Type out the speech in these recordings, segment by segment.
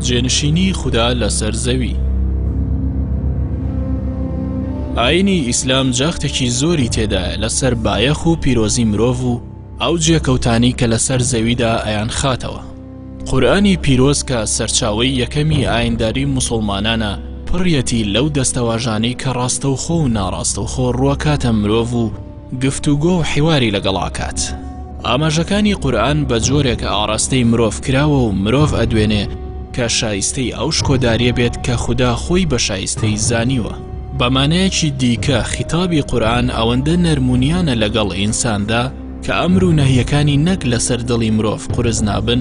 جێنشینی خودا لەسەر زەوی. ئاینی ئیسلام جەختێکی زۆری تێدایە لەسەر بایەخ و پیرۆزی مرۆڤ و ئەو جێکەوتانەی کە لەسەر زەویدا ئەیانخاتەوە. قورئانی پیرۆز کە سەرچاوەی یەکەمی ئاینداری موسوڵمانانە پڕیەتی لەو دەستەواژانەی کە ڕاستەوخۆ و ناڕاستەوخۆ ڕووەکاتە مرۆڤ و گفتوگۆ و حیواری لەگەڵ ئەکات. ئاماژەکانی قورئان بە جۆرێک ئاڕاستەی مرۆڤ کراوە و مرۆڤ ئەدوێنێ کە شایستەی ئەو شکۆداریە بێت کە خودا خۆی بە شایستەی زانیوە. بە مانایەکی دیکە خیتابی قورئان ئەوەندە نەرمونیانە لەگەڵ ئینساندا کە ئەمر و نەهیەکانی نەک لەسەر دڵی مرۆڤ قورس نابن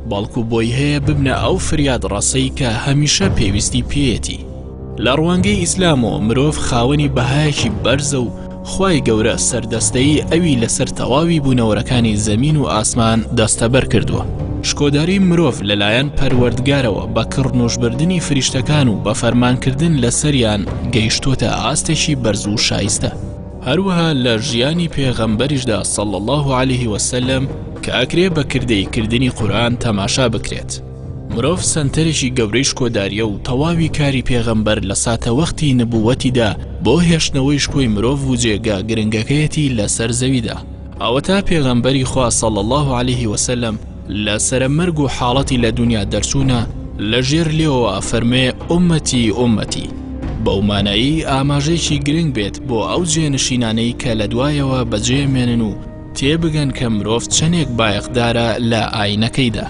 بەڵکو بۆی هەیە ببنە ئەو فریاد ڕەسەی کە هەمیشە پێویستی پێیەتی. لە ڕوانگەی ئیسلامەوە مرۆڤ خاوەنی بەهایەکی بەرزە و خوای گەورە سەردەستەیی ئەوی لەسەر تەواوی بوونەوەرەکانی زەمین و ئاسمان دەستەبەر کردووە. شکۆداری مرۆڤ لەلایەن پەروەردگارەوە بە کڕنووشبردنی فریشتەکان و بە فەرمانکردن لەسەریان گەیشتۆتە ئاستێکی بەرز و شایستە. هەروەها لە ژیانی پێغەمبەریشدا صلی اللە علیه وسلم کە ئەکرێ بە کردەیی کردنی قورئان تەماشا بکرێت. مرۆڤ سەنتەرێکی گەورەی شکۆداریە و تەواوی کاری پێغەمبەر لە ساتەوەختی نبووەتیدا بۆ هێشتنەوەی شکۆی مرۆڤ و جێگا گرنگەکەیەتی لەسەر زەویدا. ئەوەتا پێغەمبەری خوا صلی اللە علیه وسلم لە سەرە مەرگ و حاڵەتی لە دونیا دەرچوونا لە ژێر لێوەوە ئەفەرموێ ئوممەتی ئوممەتی بەو مانایەی ئاماژەیەکی گرنگ بێت بۆ ئەو جێنشینانەی کە لە دوایەوە بەجێمێنن و تێبگەن کە مرۆڤ چەنێک بایەخدارە لە ئاینەکەیدا.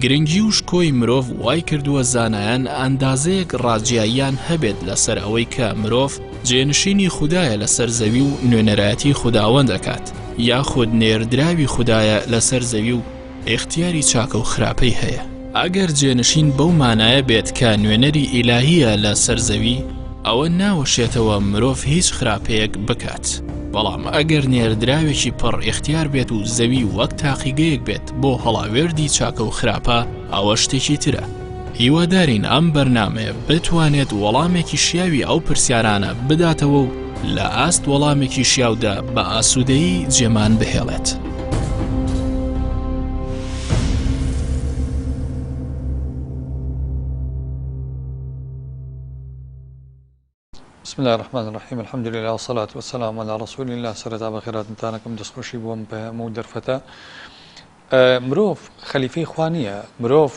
گرنگی و شکۆی مرۆڤ وای کردووە زانایان ئەندازەیەک ڕاجیاییان هەبێت لەسەر ئەوەی کە مرۆڤ جێنشینی خودایە لەسەر زەوی و نوێنەرایەتی خوداوەند ئەکات یاخود نێردراوی خودایە لەسەر زەوی و ئیختیاری چاکە و خراپەی هەیە. ئەگەر جێنشین بەو مانایە بێت کە نوێنەری ئیلاهییە لەسەر زەوی ئەوە ناوەشێتەوە مرۆڤ هیچ خراپەیەک بکات، بەڵام ئەگەر نێردراوێکی پڕ ئیختیار بێت و زەوی وەک تاقیگەیەک بێت بۆ هەڵاوێردی چاکە و خراپە ئەوە شتێکی ترە. هیوادارین ئەم بەرنامەیە بتوانێت وەڵامێکی شیاوی ئەو پرسیارانە بداتەوە و لە ئاست وەڵامێکی شیاودا بە ئاسوودەیی جێمان بهێڵێت. بسم اللە الرحمن الرحیم الحمد للە والصلاة والسلام علی رسول اللە سەرەتا بەخێرهاتنتانەکەم دەستخۆشی بۆ ئەم پەیام و دەرفەتە مرۆڤ خەلیفەی خوا نییە مرۆڤ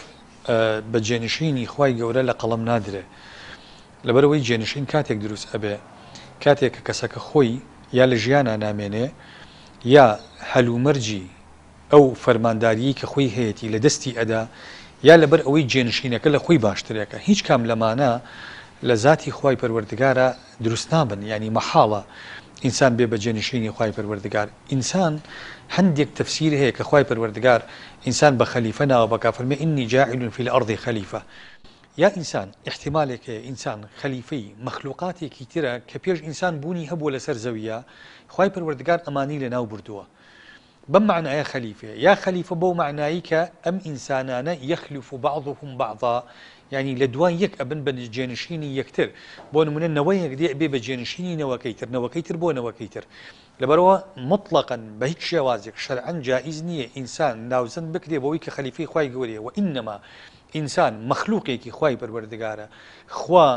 بە جێنشینی خوای گەورە لە قەڵەم نادرێ لەبەرەوەی جێنشین کاتێک دروست ئەبێ کاتێک کە کەسەکە خۆی یا لە ژیانا نامێنێ یا هەلومەرجی ئەو فەرماندارییەی کە خۆی هەیەتی لە دەستی ئەدا یا لەبەر ئەوەی جێنشینەکە لە خۆی باشترێکە هیچ کام لەمانە لە زاتی خوای پەروەردگارا دروست نابن یانی مەحاڵە ئینسان بێ بە جێنشینی خوای پەروەردگار ئینسان هەندێک تەفسیر هەیە کە خوای پەروەردگار ئینسان بە خەلیفە ناوە بەکا فەرمێ انی جاعل فی الارض خلیفە یا ئینسان ئیحتیمالێک هەیە ئینسان خەلیفەی مەخلوقاتێکی ترە کە پێش ئینسان بوونی هەبووە لەسەر زەویە خوای پەروەردگار ئەمانی لەناو بردووە بەم مەعنایە خەلیفەیە، یا خەلیفە بەو مەعنایەی کە ئەم ئینسانانە یخلف بعضهم بعضا یانی لە دوای یەک ئەبن بە جێنشینی یەکتر، بۆ نمونە نەوەیەک دێ ئەبێ بە جێنشینی نەوەکەی تر، نەوەکەی تر بۆ نەوەکەی تر. لەبەرئەوە موتڵەقەن بە هیچ شێوازێک شەرعەن جائیز نییە ئینسان ناوزەند بکرێ بەوەی کە خەلیفەی خوای گەورەیە، وئینەما ئینسان مەخلوقێکی خوای پەروەردگارە، خوا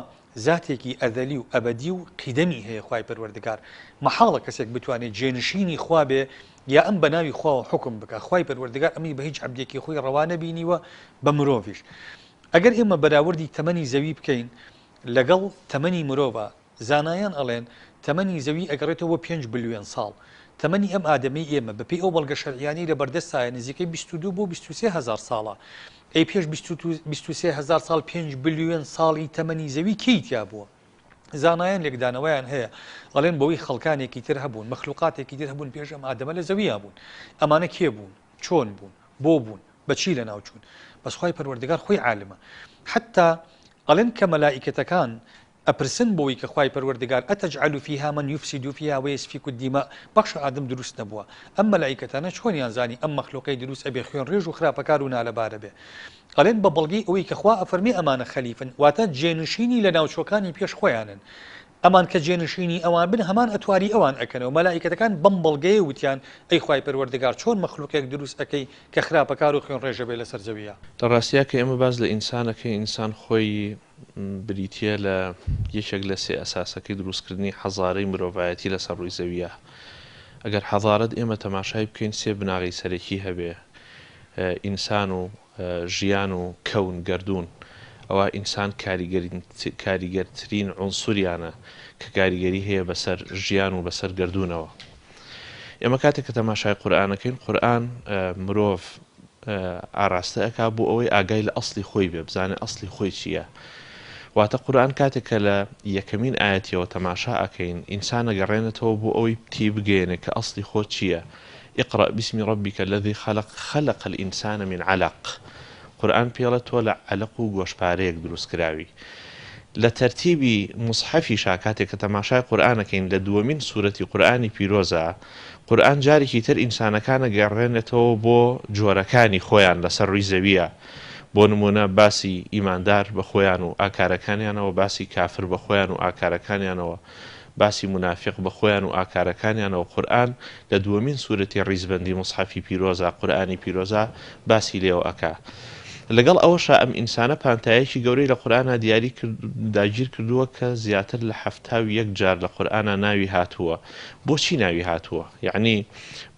زاتێکی ئەزەلی و ئەبەدی و قیدەمی هەیە خوای پەروەردگار مەحاڵە کەسێک بتوانێ جێنشینی خوا بێ یا ئەم بەناوی خواوە حوکم بکا خوای پەروەردگار ئەمەی بە هیچ عەبدێکی خۆی ڕەوا نەبینیوە بە مرۆڤیش ئەگەر ئێمە بەراوردی تەمەنی زەوی بکەین لەگەڵ تەمەنی مرۆڤا زانایان ئەڵێن تەمەنی زەوی ئەگەڕێتەوە بۆ پێنج بلیۆن ساڵ تەمەنی ئەم ئادەمەی ئێمە بەپێی ئەو بەڵگە شەرعیانەی لە بەردەستایە نزیکەی 22 بۆ 23 هەزار ساڵە ئەی پێش 23 هەزار ساڵ پێنج بلیۆن ساڵی تەمەنی زەوی کێی تیا بووە؟ زانایان لێکدانەوەیان هەیە ئەڵێن بەوەی خەڵکانێکی تر هەبوون مەخلوقاتێکی تر هەبوون پێش ئەم ئادەمە لە زەویا بوون ئەمانە کێ بوون چۆن بوون بۆ بوون بەچی لەناو چوون بەس خوای پەروەردگار خۆی عالمە حتا ئەڵێن کە مەلائیکەتەکان ئەپرسن بۆی کە خوای پەروەردگار اتجعل فیها من یفسد فیها ویسفک الدماء بەخشە ئادەم دروست نەبووە ئەم مەلائیکەتانە چۆنیان زانی ئەم مەخلوقەی دروست ئەبێ خوێنڕێژ و خراپەکار و نالەبارە بێ ئەڵێن بە بەڵگەی ئەوەی کە خوا ئەفەرمێ ئەمانە خەلیفن واتە جێنشینی لەناوچوەکانی پێش خۆیانن. ئەمان کە جێنشینی ئەوان بن هەمان ئەتواری ئەوان ئەکەنەوە، مەلائیکەتەکان بەم بەڵگەیە وتیان ئەی خوای پەروەردگار چۆن مەخلوقێک دروست ئەکەی کە خراپەکار و خوێنڕێژە بێ لەسەر زەوییا؟ لە ڕاستیا کە ئێمە باس لە ئینسان ئەکەین ئینسان خۆی بریتیە لە یەکێک لە سێ ئەساسەکەی دروستکردنی حەزارەی مرۆڤایەتی لەسەر ڕووی زەویە. ئەگەر حەزارەت ئێمە تەماشای بکەین سێ بناغەی سەرەکی هەبێ ئینسان و ژیان و کەون، گەردوون، ئەوا ئینسان کاریگەرترین عونسوریانە کە کاریگەری هەیە بەسەر ژیان و بەسەر گەردوونەوە. ئێمە کاتێک کە تەماشای قورئانەکەین قورئان مرۆڤ ئاراستە ئەکا بۆ ئەوەی ئاگای لە ئەسڵی خۆی بێ بزانێ ئەسڵی خۆی چییە واتە قورئان کاتێک کە لە یەکەمین ئایەتیەوە تەماشا ئەکەین ئینسان ئەگەڕێنێتەوە بۆ ئەوەی تێی بگەیەنێ کە ئەسڵی خۆت چییە اقرأ باسم ربک الذی خلق خلق الانسان من علق قورئان پێڵێ تۆ لە عەلەق و گۆشپارەیەک دروست کراوی لە تەرتیبی موسحەفیشا کاتێک کە تەماشای قورئان ئەکەین لە دووەمین سورەتی قورئانی پیرۆزا قورئان جارێکی تر ئینسانەکان ئەگەڕێنێتەوە بۆ جۆرەکانی خۆیان لەسەر ڕووی زەویە بۆ نموونە باسی ئیماندار بە خۆیان و ئاکارەکانیانەوە باسی کافر بە خۆیان و ئاکارەکانیانەوە باسی مونافیق بە خۆیان و ئاکارەکانیانەوە قورئان لە دووەمین سورەتی ڕیزبەندی موسحەفی پیرۆزا قورئانی پیرۆزا باسی لێوە ئەکا لەگەڵ ئەوەشا ئەم ئینسانە پانتایەکی گەورەی لە قورئانا دیاری کرد داگیر کردووە کە زیاتر لە 71 جار لە قورئانا ناوی هاتووە بۆچی ناوی هاتووە یەعنی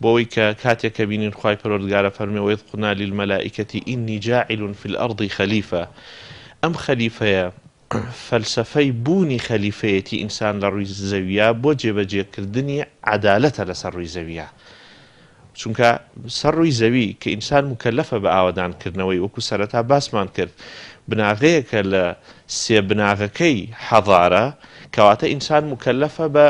بۆوەی کە کاتێک کە بینین خوای پەروەردگار ئەفەرمێ وإذ قلنا للملائکة إنی جاعل فی الأرض خلیفە ئەم خەلیفەیە فەلسەفەی بوونی خەلیفەیەتی ئینسان لە ڕووی زەوییا بۆ جێبەجێکردنی عەدالەتە لەسەر ڕووی زەوییا چونکە سەر ڕووی زەوی کە ئینسان موکەلەفە بە ئاوەدان کردنەوەی وەکو سەرەتا باسمان کرد بناغەیەکە لە سێ بناغەکەی حەضارە کەواتە ئینسان موکەلەفە بە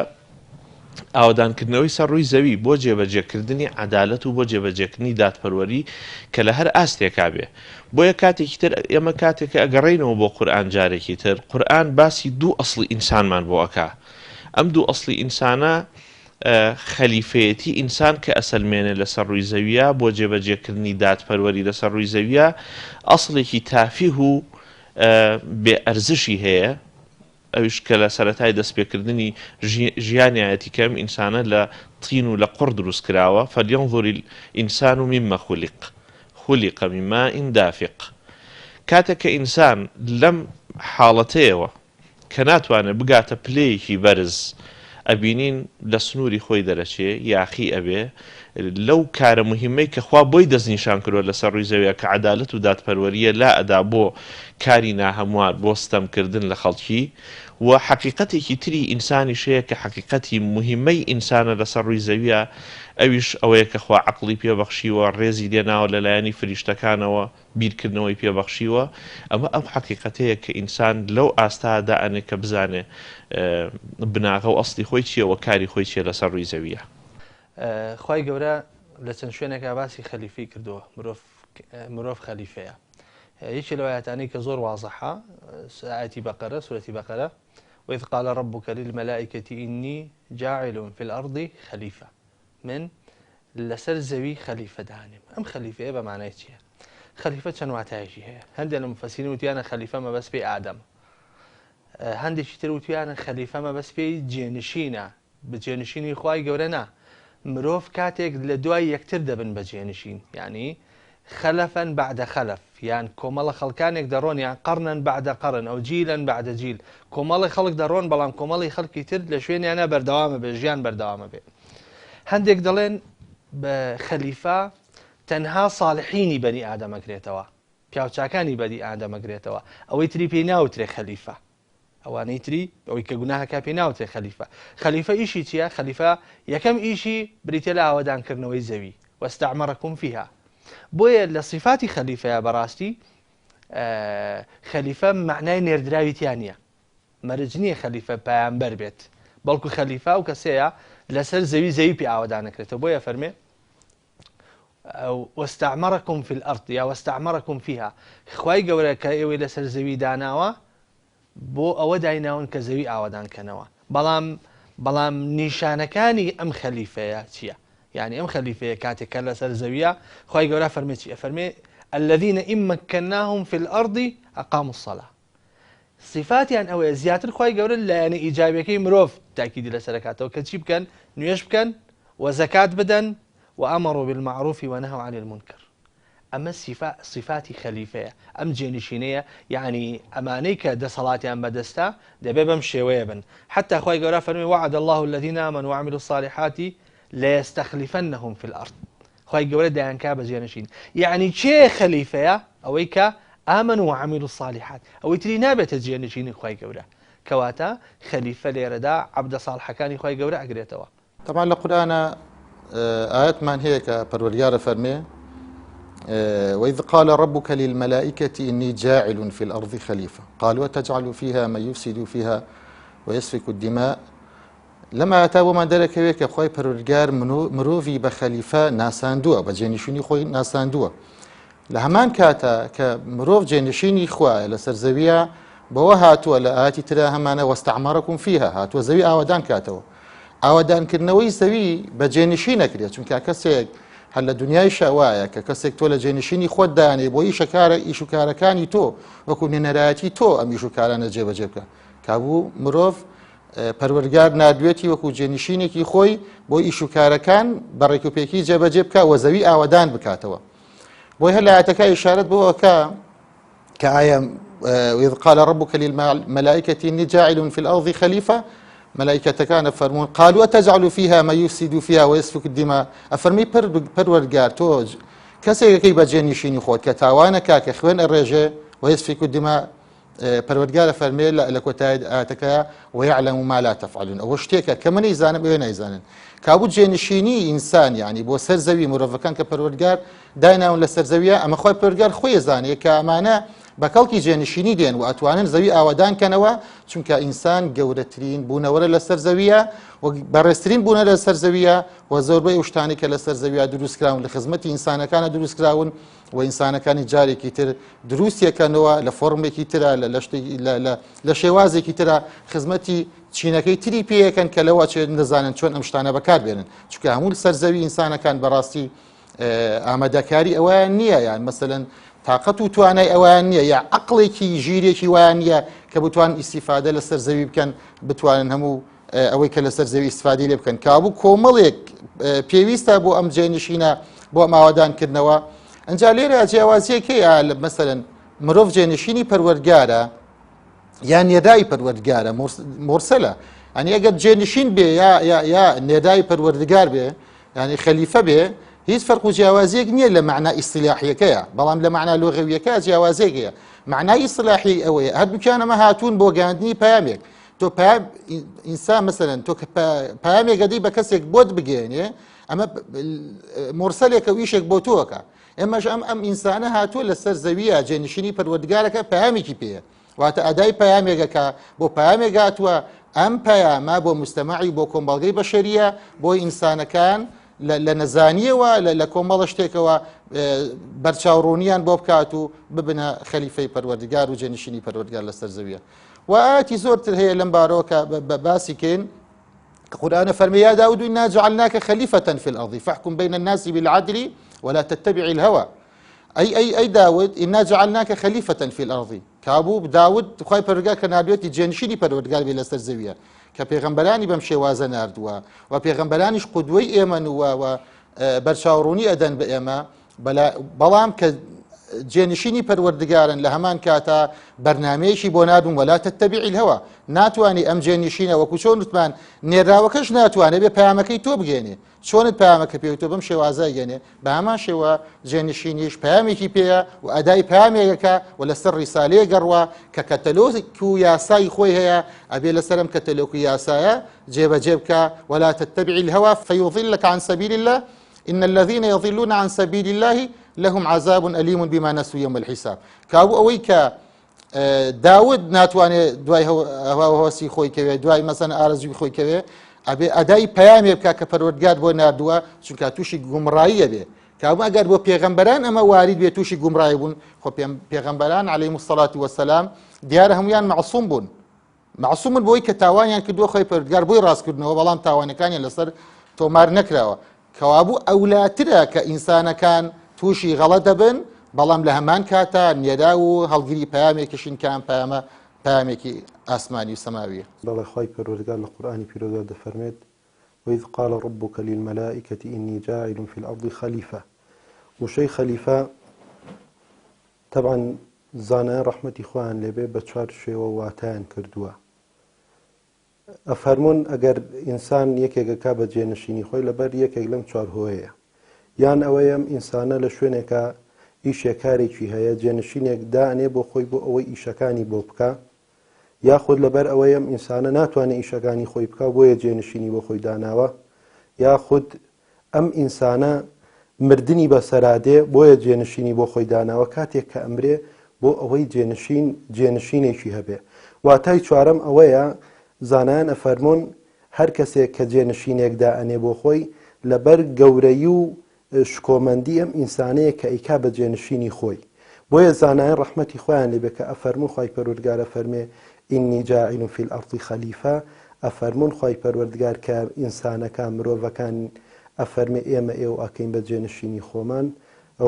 ئاوەدانکردنەوەی سەر ڕووی زەوی بۆ جێبەجێکردنی عەدالەت و بۆ جێبەجێکردنی دادپەروەری کە لە هەر ئاستێکا بێ. بۆیە کاتێکی تر ئێمە کاتێک کە ئەگەڕێینەوە بۆ قورئان جارێکی تر قورئان باسی دوو ئەسڵی ئینسانمان بۆ ئەکا. ئەم دوو ئەسڵی ئینسانە خەلیفەیەتی ئینسان کە ئەسەلمێنێ لەسەر ڕووی زەویە بۆ جێبەجێکردنی دادپەروەری لەسەر ڕووی زەویە ئەسڵێکی تافیه و بێ ئەرزشی هەیە ئەویش کە لە سەرەتای دەستپێکردنی ژیانیایەتی کە ئەم ئینسانە لە طین و لە قوڕ دروست کراوە، فلینظر الانسان مما خلق، خلق من ماء دافق، کاتێک کە ئینسان لەم حاڵەتەیەوە کە ناتوانێت بگاتە پلەیەکی بەرز ئەبینین لە سنووری خۆی دەرەچێ، یاخی ئەبێ، لەو کارە موهیمەی کە خوا بۆی دەستنیشان کردوە لەسەر ڕووی زەویا کە عەدالەت و دادپەروەریە لا ئەدا بۆ کاری ناهەموار بۆ ستەم کردن لە خەڵکی و حەقیقەتێکی تری ئینسانیش هەیە کە حەقیقەتی موهیمەی ئینسانە لەسەر ڕووی زەویا ئەویش ئەوەیە کە خوا عەقڵی پێ بەخشیوە ڕێزی لێ ناوە لە لایەنی فریشتەکانەوە بیرکردنەوەی پێ بەخشیوە، ئەمە ئەو حەقیقەتەیە کە ئینسان لەو ئاستە دائەنێ کە بزانێ بناغە و ئەسڵی خۆی چییە و کاری خۆی چییە لەسەر ڕووی زەوییە. خوای گەورە لە چەند شوێنێکا باسی خەلیفەی کردووە، مرۆڤ مرۆڤ خەلیفەیە. یەکێ لەو ئایەتانەی کە زۆر وازحە ئایەتی بەقەرە، سورەتی بەقەرە، وإذ قال ربك للملائكة إني جاعل في الأرض خليفة. من لەسەر زەوی خەلیفە دانێم. ئەم خەلیفەیە بە مانای چییە؟ خەلیفە چەند واتایەکی هەیە. هەندێک لە مفەسیرین وتویانە خەلیفە مەبەست پێی ئادەم. هەندێکی تر وتویانە خەلیفە مەبەست پێی جێنشینە، بە جێنشینی خوای گەورە نا. مرۆڤ کاتێک لە دوای یەکتر دەبن بە جێنشین، یعنی خەلەفەن بەعدە خەلەف، یان کۆمەڵە خەڵکانێک دەڕۆن یان قەڕنەن بەعدە قەڕن ئەو جیلەن بەعدە جیل، کۆمەڵی خەڵک دەڕۆن بەڵام کۆمەڵی خەڵکی تر لە شوێنیانە بەردەوامە بێ، ژیان بەردەوامە بێ. هەندێک دەڵێن بە خەلیفە تەنها ساڵحینی بەنی ئادەم ئەگرێتەوە، پیاوچاکانی بەنی ئادەم ئەگرێتەوە، ئەوەی تری پێی ناوترێ خەلیفە. ئەوانەی تری ئەوەی کە گوناهەکە پێی ناوترێ خەلیفە. خەلیفە ئیشی چییە؟ خەلیفە یەکەم ئیشی بریتیە لە ئاوەدانکردنەوەی زەوی، واستعمرکم فیها. بۆیە لە سیفاتی خەلیفەیە بەڕاستی خەلیفە مەعنای نێردراوی تیا نییە. مەرج نییە خەلیفە پایامبەر بێت، بەڵکو خەلیفە ئەو کەسەیە لەسەر زەوی زەوی پێ ئاوەدانەکرێتەوە. بۆیە فەرمێ واستعمرکم فی الارض یا واستعمرکم فیها، خوای گەورە کە ئێوەی لەسەر زەوی داناوە بۆ ئەوە دایناون کە زەوی ئاوەدان کەنەوە. بەڵام بەڵام نیشانەکانی ئەم خەلیفەیە چییە؟ یعنی ئەم خەلیفەیە کاتێک کە لەسەر زەویە خوای گەورە فەرمێ چی؟ ئەفەرمێ الذین إن مكناهم في الأرض أقاموا الصلاة. سیفاتیان ئەوەیە زیاتر خوای گەورە لایەنە ئیجابیەکەی مرۆڤ تاکیدی لەسەر ئەکاتەوە کە چی بکەن نوێژ بکەن و زەکات بدەن وامروا بالمعروف ونهوا عن المنکر ئەمە سیفا سیفاتی خەلیفەیە ئەم جێنشینەیە یعنی ئەمانەی کە دەسەڵاتیان بەدەستە دەبێ بەم شێوەیە بن حتی خوای گەورە فەرمی وعد الله الذين آمنوا وعملوا الصالحات ليستخلفنهم في الأرض خوای گەورە دەیانکا بە جێنشین یەعنی کێ خەلیفەیە ئەوەی کە آمنوا وعملوا الصالحات ئەوەی تری نابێتە جێنشینی خوای گەورە کەواتە خەلیفە لێرەدا عەبدە ساڵحەکانی خوای گەورە ئەگرێتەوە. تەبعەن لە قورئانا ئایەتمان هەیە کە پەروەردگار ئەفەرمێ وإذ قال ربك للملائكة إني جاعل في الأرض خليفة قالوا أتجعل فيها من يفسد فيها ويسفك الدماء لەم ئایەتە بۆمان دەرەکەوێت کە خوای پەروەردگار مرۆڤی بە خەلیفە ناساندووە، بە جێنشینی خۆی ناساندووە. لە هەمان کاتە کە مرۆڤ جێنشینی خوایە لەسەر زەویە بەوە هاتووە لە ئاتی ترا هەمانە وەستەعمەرەکم فیها هاتووە زەوی ئاوەدان کاتەوە. ئاوەدانکردنەوەی زەوی بە جێنشین نەکرێت چونکە کەسێک هەر لە دنیای شەوایە کە کەسێک تۆ لە جێنشینی خۆت دانێ بۆ ئیشەکارە ئیش و کارەکانی تۆ وەکو نوێنەرایەتی تۆ ئەم ئیش و کارانە جێبەجێ بکە کابوو مرۆڤ پەروەردگار ناردوێتی وەکو جێنشینێکی خۆی بۆ ئیش و کارەکان بە ڕێکوپێکی جێبەجێ بکە وە زەوی ئاوەدان بکاتەوە بۆی هەر لە ئاەتەکە ئیشارەت بۆ ئەکا کە ئایا وإذ قال ربك للملائكة إني جاعل في الأرض خليفة ملائكەتەکانە فەرمونون قالوا أتجعل فيها ما يفسد فيها ويسفك الدماء ئەفەرمی پەروەردگار تۆ کەسێکەکەی بە جێنشینی خۆت کە تاوانەکە کە خوێن ئەڕێژێ ويسفك الدماء پەروەردگار ئەفەرمێ لە کۆتایی ئایەتەکە ويعلم ما لا تفعلون ئەوە شتێکە کە من ئەیزانم ئێوە نایزانن کابوو جێنشینی ئینسان یعنی بۆ سەر زەوی مرۆڤەکان کە پەروەردگار دایناون لەسەر زەویە ئەمە خۆی پەروەردگار خۆی زانێ کە ئەمانە بە کەڵکی جێنشینی دێن و ئەتوانن زەوی ئاوادان کەنەوە چونکە ئینسان گەورەترین بوونەوەرە لەسەر زەویە و بەڕێزترین بوونە لەسەر زەویە و زۆربەی ئەو شتانی کە لەسەر زەویە دروستکراون لە خزمەتی ئینسانەکانە دروستکراون و ئینسانەکانی جارێکی تر دروستیەکەنەوە لە فۆرمێکی ترا لە لەشتێکی لە شێوازێکی ترا خزمەتی چینەکەی تری پێیەکەن کە لەوە چێت نەزانن چۆن ئەم شتانە بەکاربێنن چونکە هەموو سەرزەوی ئینسانەکان بەڕاستی ئامادەکاری ئەویان نییە یان مەسەن تااقەت و توانای ئەویان نییە یا عقلێکی ژیرێکی وایان نییە کە بتوان ئیسیفادە لەسەر زەوی بکەن بتوانن هەموو ئەوەی کە لەسەر زەوی ئیسفادەی لێ بکەن کابوو کۆمەڵێک پێویستە بۆ ئەم جێنشینە بۆ ئەم ئاوادانکردنەوە ئەجا لێرە جیاوازیەک هەیە لە مەسەرەن مرۆڤ جێنشینی پەروەردگارە یان نێدای پەروەردگارە مۆرسەلە ئەنی ئەگەر جێنشین بێ یا یا یا نێدای پەروەردگار بێ ینی خەلیفە بێ هیچ فەرق و جیاوازیەک نییە لە معنا ئیسیلاحیەکەیە بەڵام لە معنا لۆغەویەکە جیاوازێک هەیە معنای ئیسلاحی ئەوەیە هەردووکیان ئەمە هاتوون بۆ گەاندنی پامێک تۆ پەیام ئینسان مەسەلەن تۆ کە پەیامێک ئەدەی بە کەسێک بۆت بگەێنێ ئەمە مۆرسەلێکە و ئیشێک بۆ تۆکە ئێمەش ئەم ئەم ئینسانە هاتووە لەسەر زەویە جێنشینی پەروەردگارەکە پەیامێکی پێیە واتە ئەدای پەیامێکەکە بۆ پەیامێک هاتووە ئەم پەیامە بۆ مستەمەعی بۆ کۆمەڵگەی بەشەریە بۆ ئینسانەکان لە نەزانیەوە لە کۆمەڵە شتێکەوە بەرچاوڕوونیان بۆ بکات و ببنە خەلیفەی پەروەردگار و جێنشینی پەروەردگار لەسەر زەویە و ئاەتی زۆرتر هەیە لەم بارەوە کە باسی کەین قورآن فەرمی یا داود إنا جعلناك خليفة في الأرض فاحكم بين الناس بالعدل ولا تتبع الهوى أي أي أي داود إنا جعلناك خليفة في الأرض کابوو داود خوای پەروەردگار کە ناردوێتی جێنشینی پەروەردگار بێ لەسەر زەویە کە پێغەمبەرانی بەم شێوازە ناردووە و پێغەمبەرانیش قودوەی ئێمەن و و بەرچاوڕوونی ئەدەن بە ئێمە بەڵام کە جێنشینی پەروەردگارن لە هەمان کاتا بەرنمەیەکی بۆ نادون وەلا تتبع الهوى ناتوانانی ئەم جێنشینە وەکو چۆن وتمان نێراوەکەش ناتوانێت بێ پەیامەکەی تۆ بگەێنێ چۆنت پەیامەکە پێ تۆ بەم شێوازە گەێنێ بە هەمان شێوە جێنشینیش پەیامێکی پێیە و ئەدای پامێکەکە و لەسەر ڕیسالەیە گەڕوە کە کەتەلۆک و یاسای خۆی هەیە ئەبێ لەسەرم کەتەلۆک و یاسایە جێبەجێ بکە ولا تتبع الهوى فيضلك عن سبيل الله إن الذين يضلون عن سبيل الله لهم عذاب أليم بما نسوا يوم الحساب کابوو ئەوەی کە داود ناتوانێت دوای هەواوهۆسی خۆی کەوێ دوای مەسەن ئارەزوی خۆی کەوێ ئەبێ ئەدای پەیامێ بکە کە پەروەردگار بۆ نردووە چونکە تووشی گومڕاییە بێ کابوو ئەگەر بۆ پێغەمبەران ئەمە وارید بێ تووشی گومڕایی بوون خۆ پێغەمبەران عەلەیهیم الصلاة والسلام دیارە هەمویان مەعسوم بوون مەعسومن بۆی کە تاوانیان کردووە خۆی پەروەردگار بۆی ڕاستکردنەوە بەڵام تاوانەکانیان لەسەر تۆمار نەکراوە کەوابوو ئەولاترە کە ئینسانەکان تووشی غەڵە دەبن بەڵام لە هەمان کاتا نێرا و هەڵگری پەیامێکیشین کە ئەم پەیامە. پەیامێکی ئاسمانی و سەماویە. بەڵێ خوای پەروەردگار لە قورئانی پیرۆزدا دەفەرموێت، وإذ قال ربک للملائکة إنی جاعل فی الأرض خلیفە وشەی خەلیفە تەبعەن زانایان ڕەحمەتی خوایان لێبێ بە چوار شێوە واتایان کردووە ئەفەرموون ئەگەر ئینسان یەکێک ئەکا بە جێنشینی خۆی لەبەر یەکێک لەم چوار هۆیەیە یان ئەوەیە ئەم ئینسانە لە شوێنێکا ئیشێ کارێکی هەیە جێنشینێک دائەنێ بۆ خۆی بۆ ئەوەی ئیشەکانی بۆ بکا یاخود لەبەر ئەوەی ئەم ئینسانە ناتوانێ ئیشەکانی خۆی بکا بۆیە جێنشینی بۆ خۆی داناوە یاخود ئەم ئینسانە مردنی بەسەرا دێ بۆیە جێنشینی بۆ خۆی داناوە کاتێک کە ئەمرێ بۆ ئەوەی جێنشین جێنشینێکی هەبێ واتای چوارەم ئەوەیە زانایان ئەفەرموون هەر کەسێک کە جێنشینێک دائەنێ بۆ خۆی لەبەر گەورەی و شکۆمەندی ئەم ئینسانەیە کە ئەیکا بە جێنشینی خۆی بۆیە زانایان ڕەحمەتی خوایان لێ بێ کە ئەفەرموون خوای پەروەردگار ئەفەرمێ ئینی جاعل فی الارض خلیفە ئەفەرموون خوای پەروەردگار کە ئینسانەکان مرۆڤەکان ئەفەرمێ ئێمە ئێوە ئەکەین بە جێنشینی خۆمان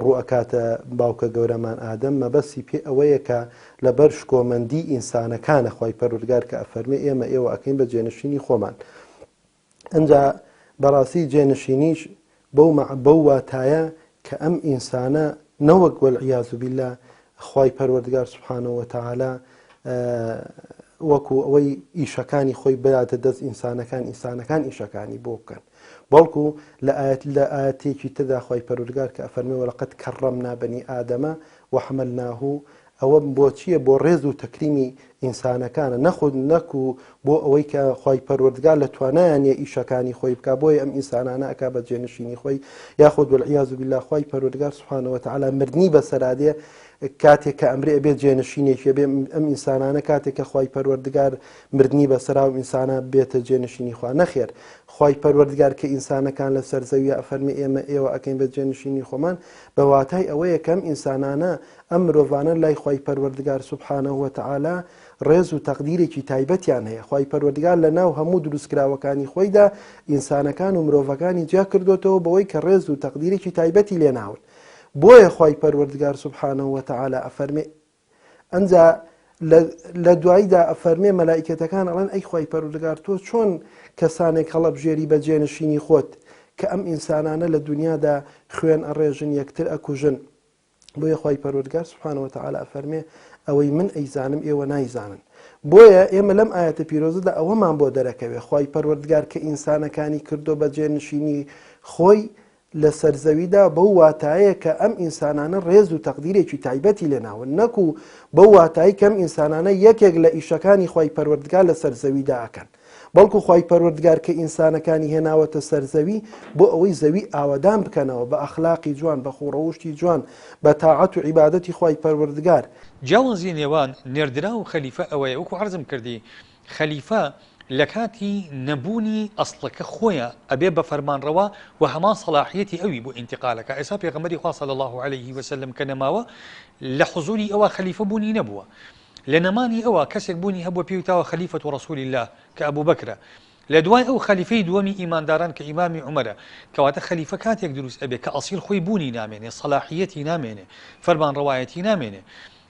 ڕوو ئەکاتە باوکە گەورەمان ئادەم مەبەستی پێ ئەوەیە کە لەبەر شکۆمەندی ئینسانەکانە خوای پەروەردگار کە ئەفەرمێ ئێمە ئێوە ئەکەین بە جێنشینی خۆمان ئنجا بەڕاستی جێنشینیش بەو مەع بەو واتایە کە ئەم ئینسانە نەوەک والعیاذ باللە خوای پەروەردگار سبحانە وتعالی وەکو ئەوەی ئیشەکانی خۆی بداتە دەست ئینسانەکان ئینسانەکان ئیشەکانی بۆ بکەن بەڵکو لە ئاەت لە ئاەتێکی تردا خوای پەروەردگار کە ئەفەرمێ ولقد كرمنا بني آدم وحملناه ئەوە بۆ چییە؟ بۆ ڕێز و تەکریمی ئینسانەکانە نەخود نەکو بۆ ئەوەی کە خوای پەروەردگار لە توانایا نییە ئیشەکانی خۆی بکا بۆیە ئەم ئینسانانە ئەکا بە جێنشینی خۆی یاخود والعیاذ بالله خوای پەروەردگار سبحانە وتعالی مردنی بەسەرا دێ کاتێک کە ئەمرێ ئەبێ جێنشینێکی بێ ئەم ئینسانانە کاتێک کە خوای پەروەردگار مردنی بەسەرا و ئینسانە بێتە جێنشینی خوا نەخێر خوای پەروەردگار کە ئینسانەکان لەسەر زەویە ئەفەرمێ ئێمە ئێوە ئەکەین بە جێنشینی خۆمان بە واتای ئەوەیە کە ئەم ئینسانانە ئەم مرۆڤانە لای خوای پەروەردگار سبحانە وتعالی ڕێز و تەقدیرێکی تایبەتیان هەیە، خوای پەروەردگار لە ناو هەموو دروستکراوەکانی خۆیدا ئینسانەکان و مرۆڤەکانی جیا کردۆتەوە بەوەی کە ڕێز و تەقدیرێکی تایبەتی لێ ناون بۆیە خوای پەروەردگار سبحانە وتعالی ئەفەرمێ ئەنجا لە دواییدا ئەفەرمێ مەلائیکەتەکان ئەڵێن ئەی خوای پەروەردگار تۆ چۆن کەسانێک هەڵەبژێری بە جێنشینی خۆت کە ئەم ئینسانانە لە دنیادا خوێن ئەڕێژن یەکتر ئەکوژن بۆیە خوای پەروەردگار سبحانە وتعالی ئەفەرمێ ئەوەی من ئەیزانم ئێوە نایزانن بۆیە ئێمە لەم ئاەتە پیرۆزەدا ئەوەمان بۆ دەرەکەوێ خوای پەروەردگار کە ئینسانەکانی کردو بە جێنشینی خۆی لە سەرزەویدا بەو واتایە کە ئەم ئینسانانە ڕێز و تەقدیرێکی تایبەتی لێناون نەکو بەو واتایی کەم ئینسانانە یەکێک لە ئیشەکانی خوای پەروەردگار لە سەرزەویدا ئەکەن بەڵکو خوای پەروەردگار کە ئینسانەکانی هێناوەتە سەر زەوی بۆ ئەوەی زەوی ئاوەدان بکەنەوە بە ئەخلاقی جوان بە خووڕەوشتی جوان بە تاعەت و عیبادەتی خوای پەروەردگار. جیاوازی نێوان نێردراو و خەلیفە ئەوەیە وەکو عەرزم کردی خەلیفە لە کاتی نەبوونی ئەسڵەکە خۆیا ئەبێ بە فەرمانڕەوا و هەمان سەڵاحیەتی ئەوی بۆ ئینتقالەکە ئێستا پێغەمبەری خوا صلی اللە علیه وسلم کە نەماوە لە حزوری ئەوا خەلیفە بوونی نەبووە لە نەمانی ئەوا کەسێک بوونی هەبووە پێی وتاوە خەلیفەت ڕەسولی اللە کە ئەبوبەکرە لە دوای ئەو خەلیفەی دووەمی ئیمانداران کە ئیمامی عومەرە کەواتە خەلیفە کاتێک دروست ئەبێ کە ئەسیل خۆی بوونی نامێنێ سەلاحیەتی نامێنێ فەرمانڕەوایەتی نامێنێ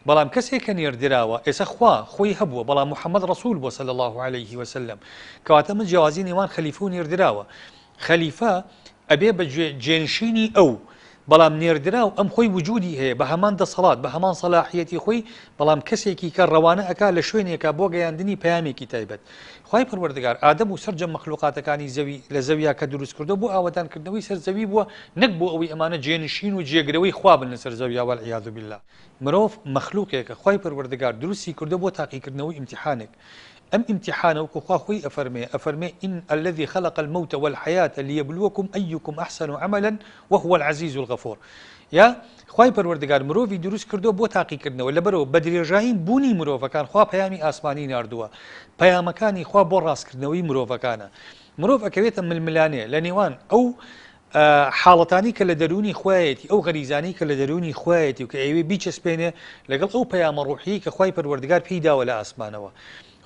بەڵام کەسێک کە نێردراوە ئێستا خوا خۆی هەبووە بەڵام محەممەد ڕەسول بووە صلی الله علیه وسلم کەواتە من جیاوازی نێوان خەلیفە و نێردراوە خەلیفە ئەبێ بە جێنشینی ئەو، بەڵام نێردراو ئەم خۆی وجودی هەیە بە هەمان دەسەڵات بە هەمان سەلاحیەتی خۆی، بەڵام کەسێکی کە ڕەوانە ئەکا لە شوێنێکا بۆ گەیاندنی پەیامێکی تایبەت. خوای پەروەردگار ئادەم و سەرجەم مەخلوقاتەکانی زەوی لە زەویا کە دروست کردوە بۆ ئاوەدان کردنەوەی سەر زەوی بووە نەک بۆ ئەوەی ئەمانە جێنشین و جێگرەوەی خوا بن لەسەر زەویا والعیاذ باللە. مرۆڤ مەخلوقێکە خوای پەروەردگار دروستی کردوە بۆ تاقیکردنەوەی ئیمتیحانێک ئەم ئیمتیحانە وەکو خوا خۆی ئەفەرمێ، ئەفەرمێ، ان الذی خلق الموت والحیاة لیبلوکم ایکم احسن عملا وهو العزیز الغفور یا خوای پەروەردگار مرۆڤی دروست کردووە بۆ تاقیکردنەوە لەبەرئەوە بە درێژایی بوونی مرۆڤەکان خوا پەیامی ئاسمانی ناردووە پەیامەکانی خوا بۆ ڕاستکردنەوەی مرۆڤەکانە مرۆڤ ئەکەوێتە ململانێ لە نێوان ئەو حاڵەتانی کە لە دەروونی خۆیەتی ئەو غەریزانەی کە لە دەروونی خۆیەتی و کە ئەیەوێ بیچەسپێنێ لەگەڵ ئەو پەیامە ڕوحیەی کە خوای پەروەردگار پێی داوە لە ئاسمانەوە.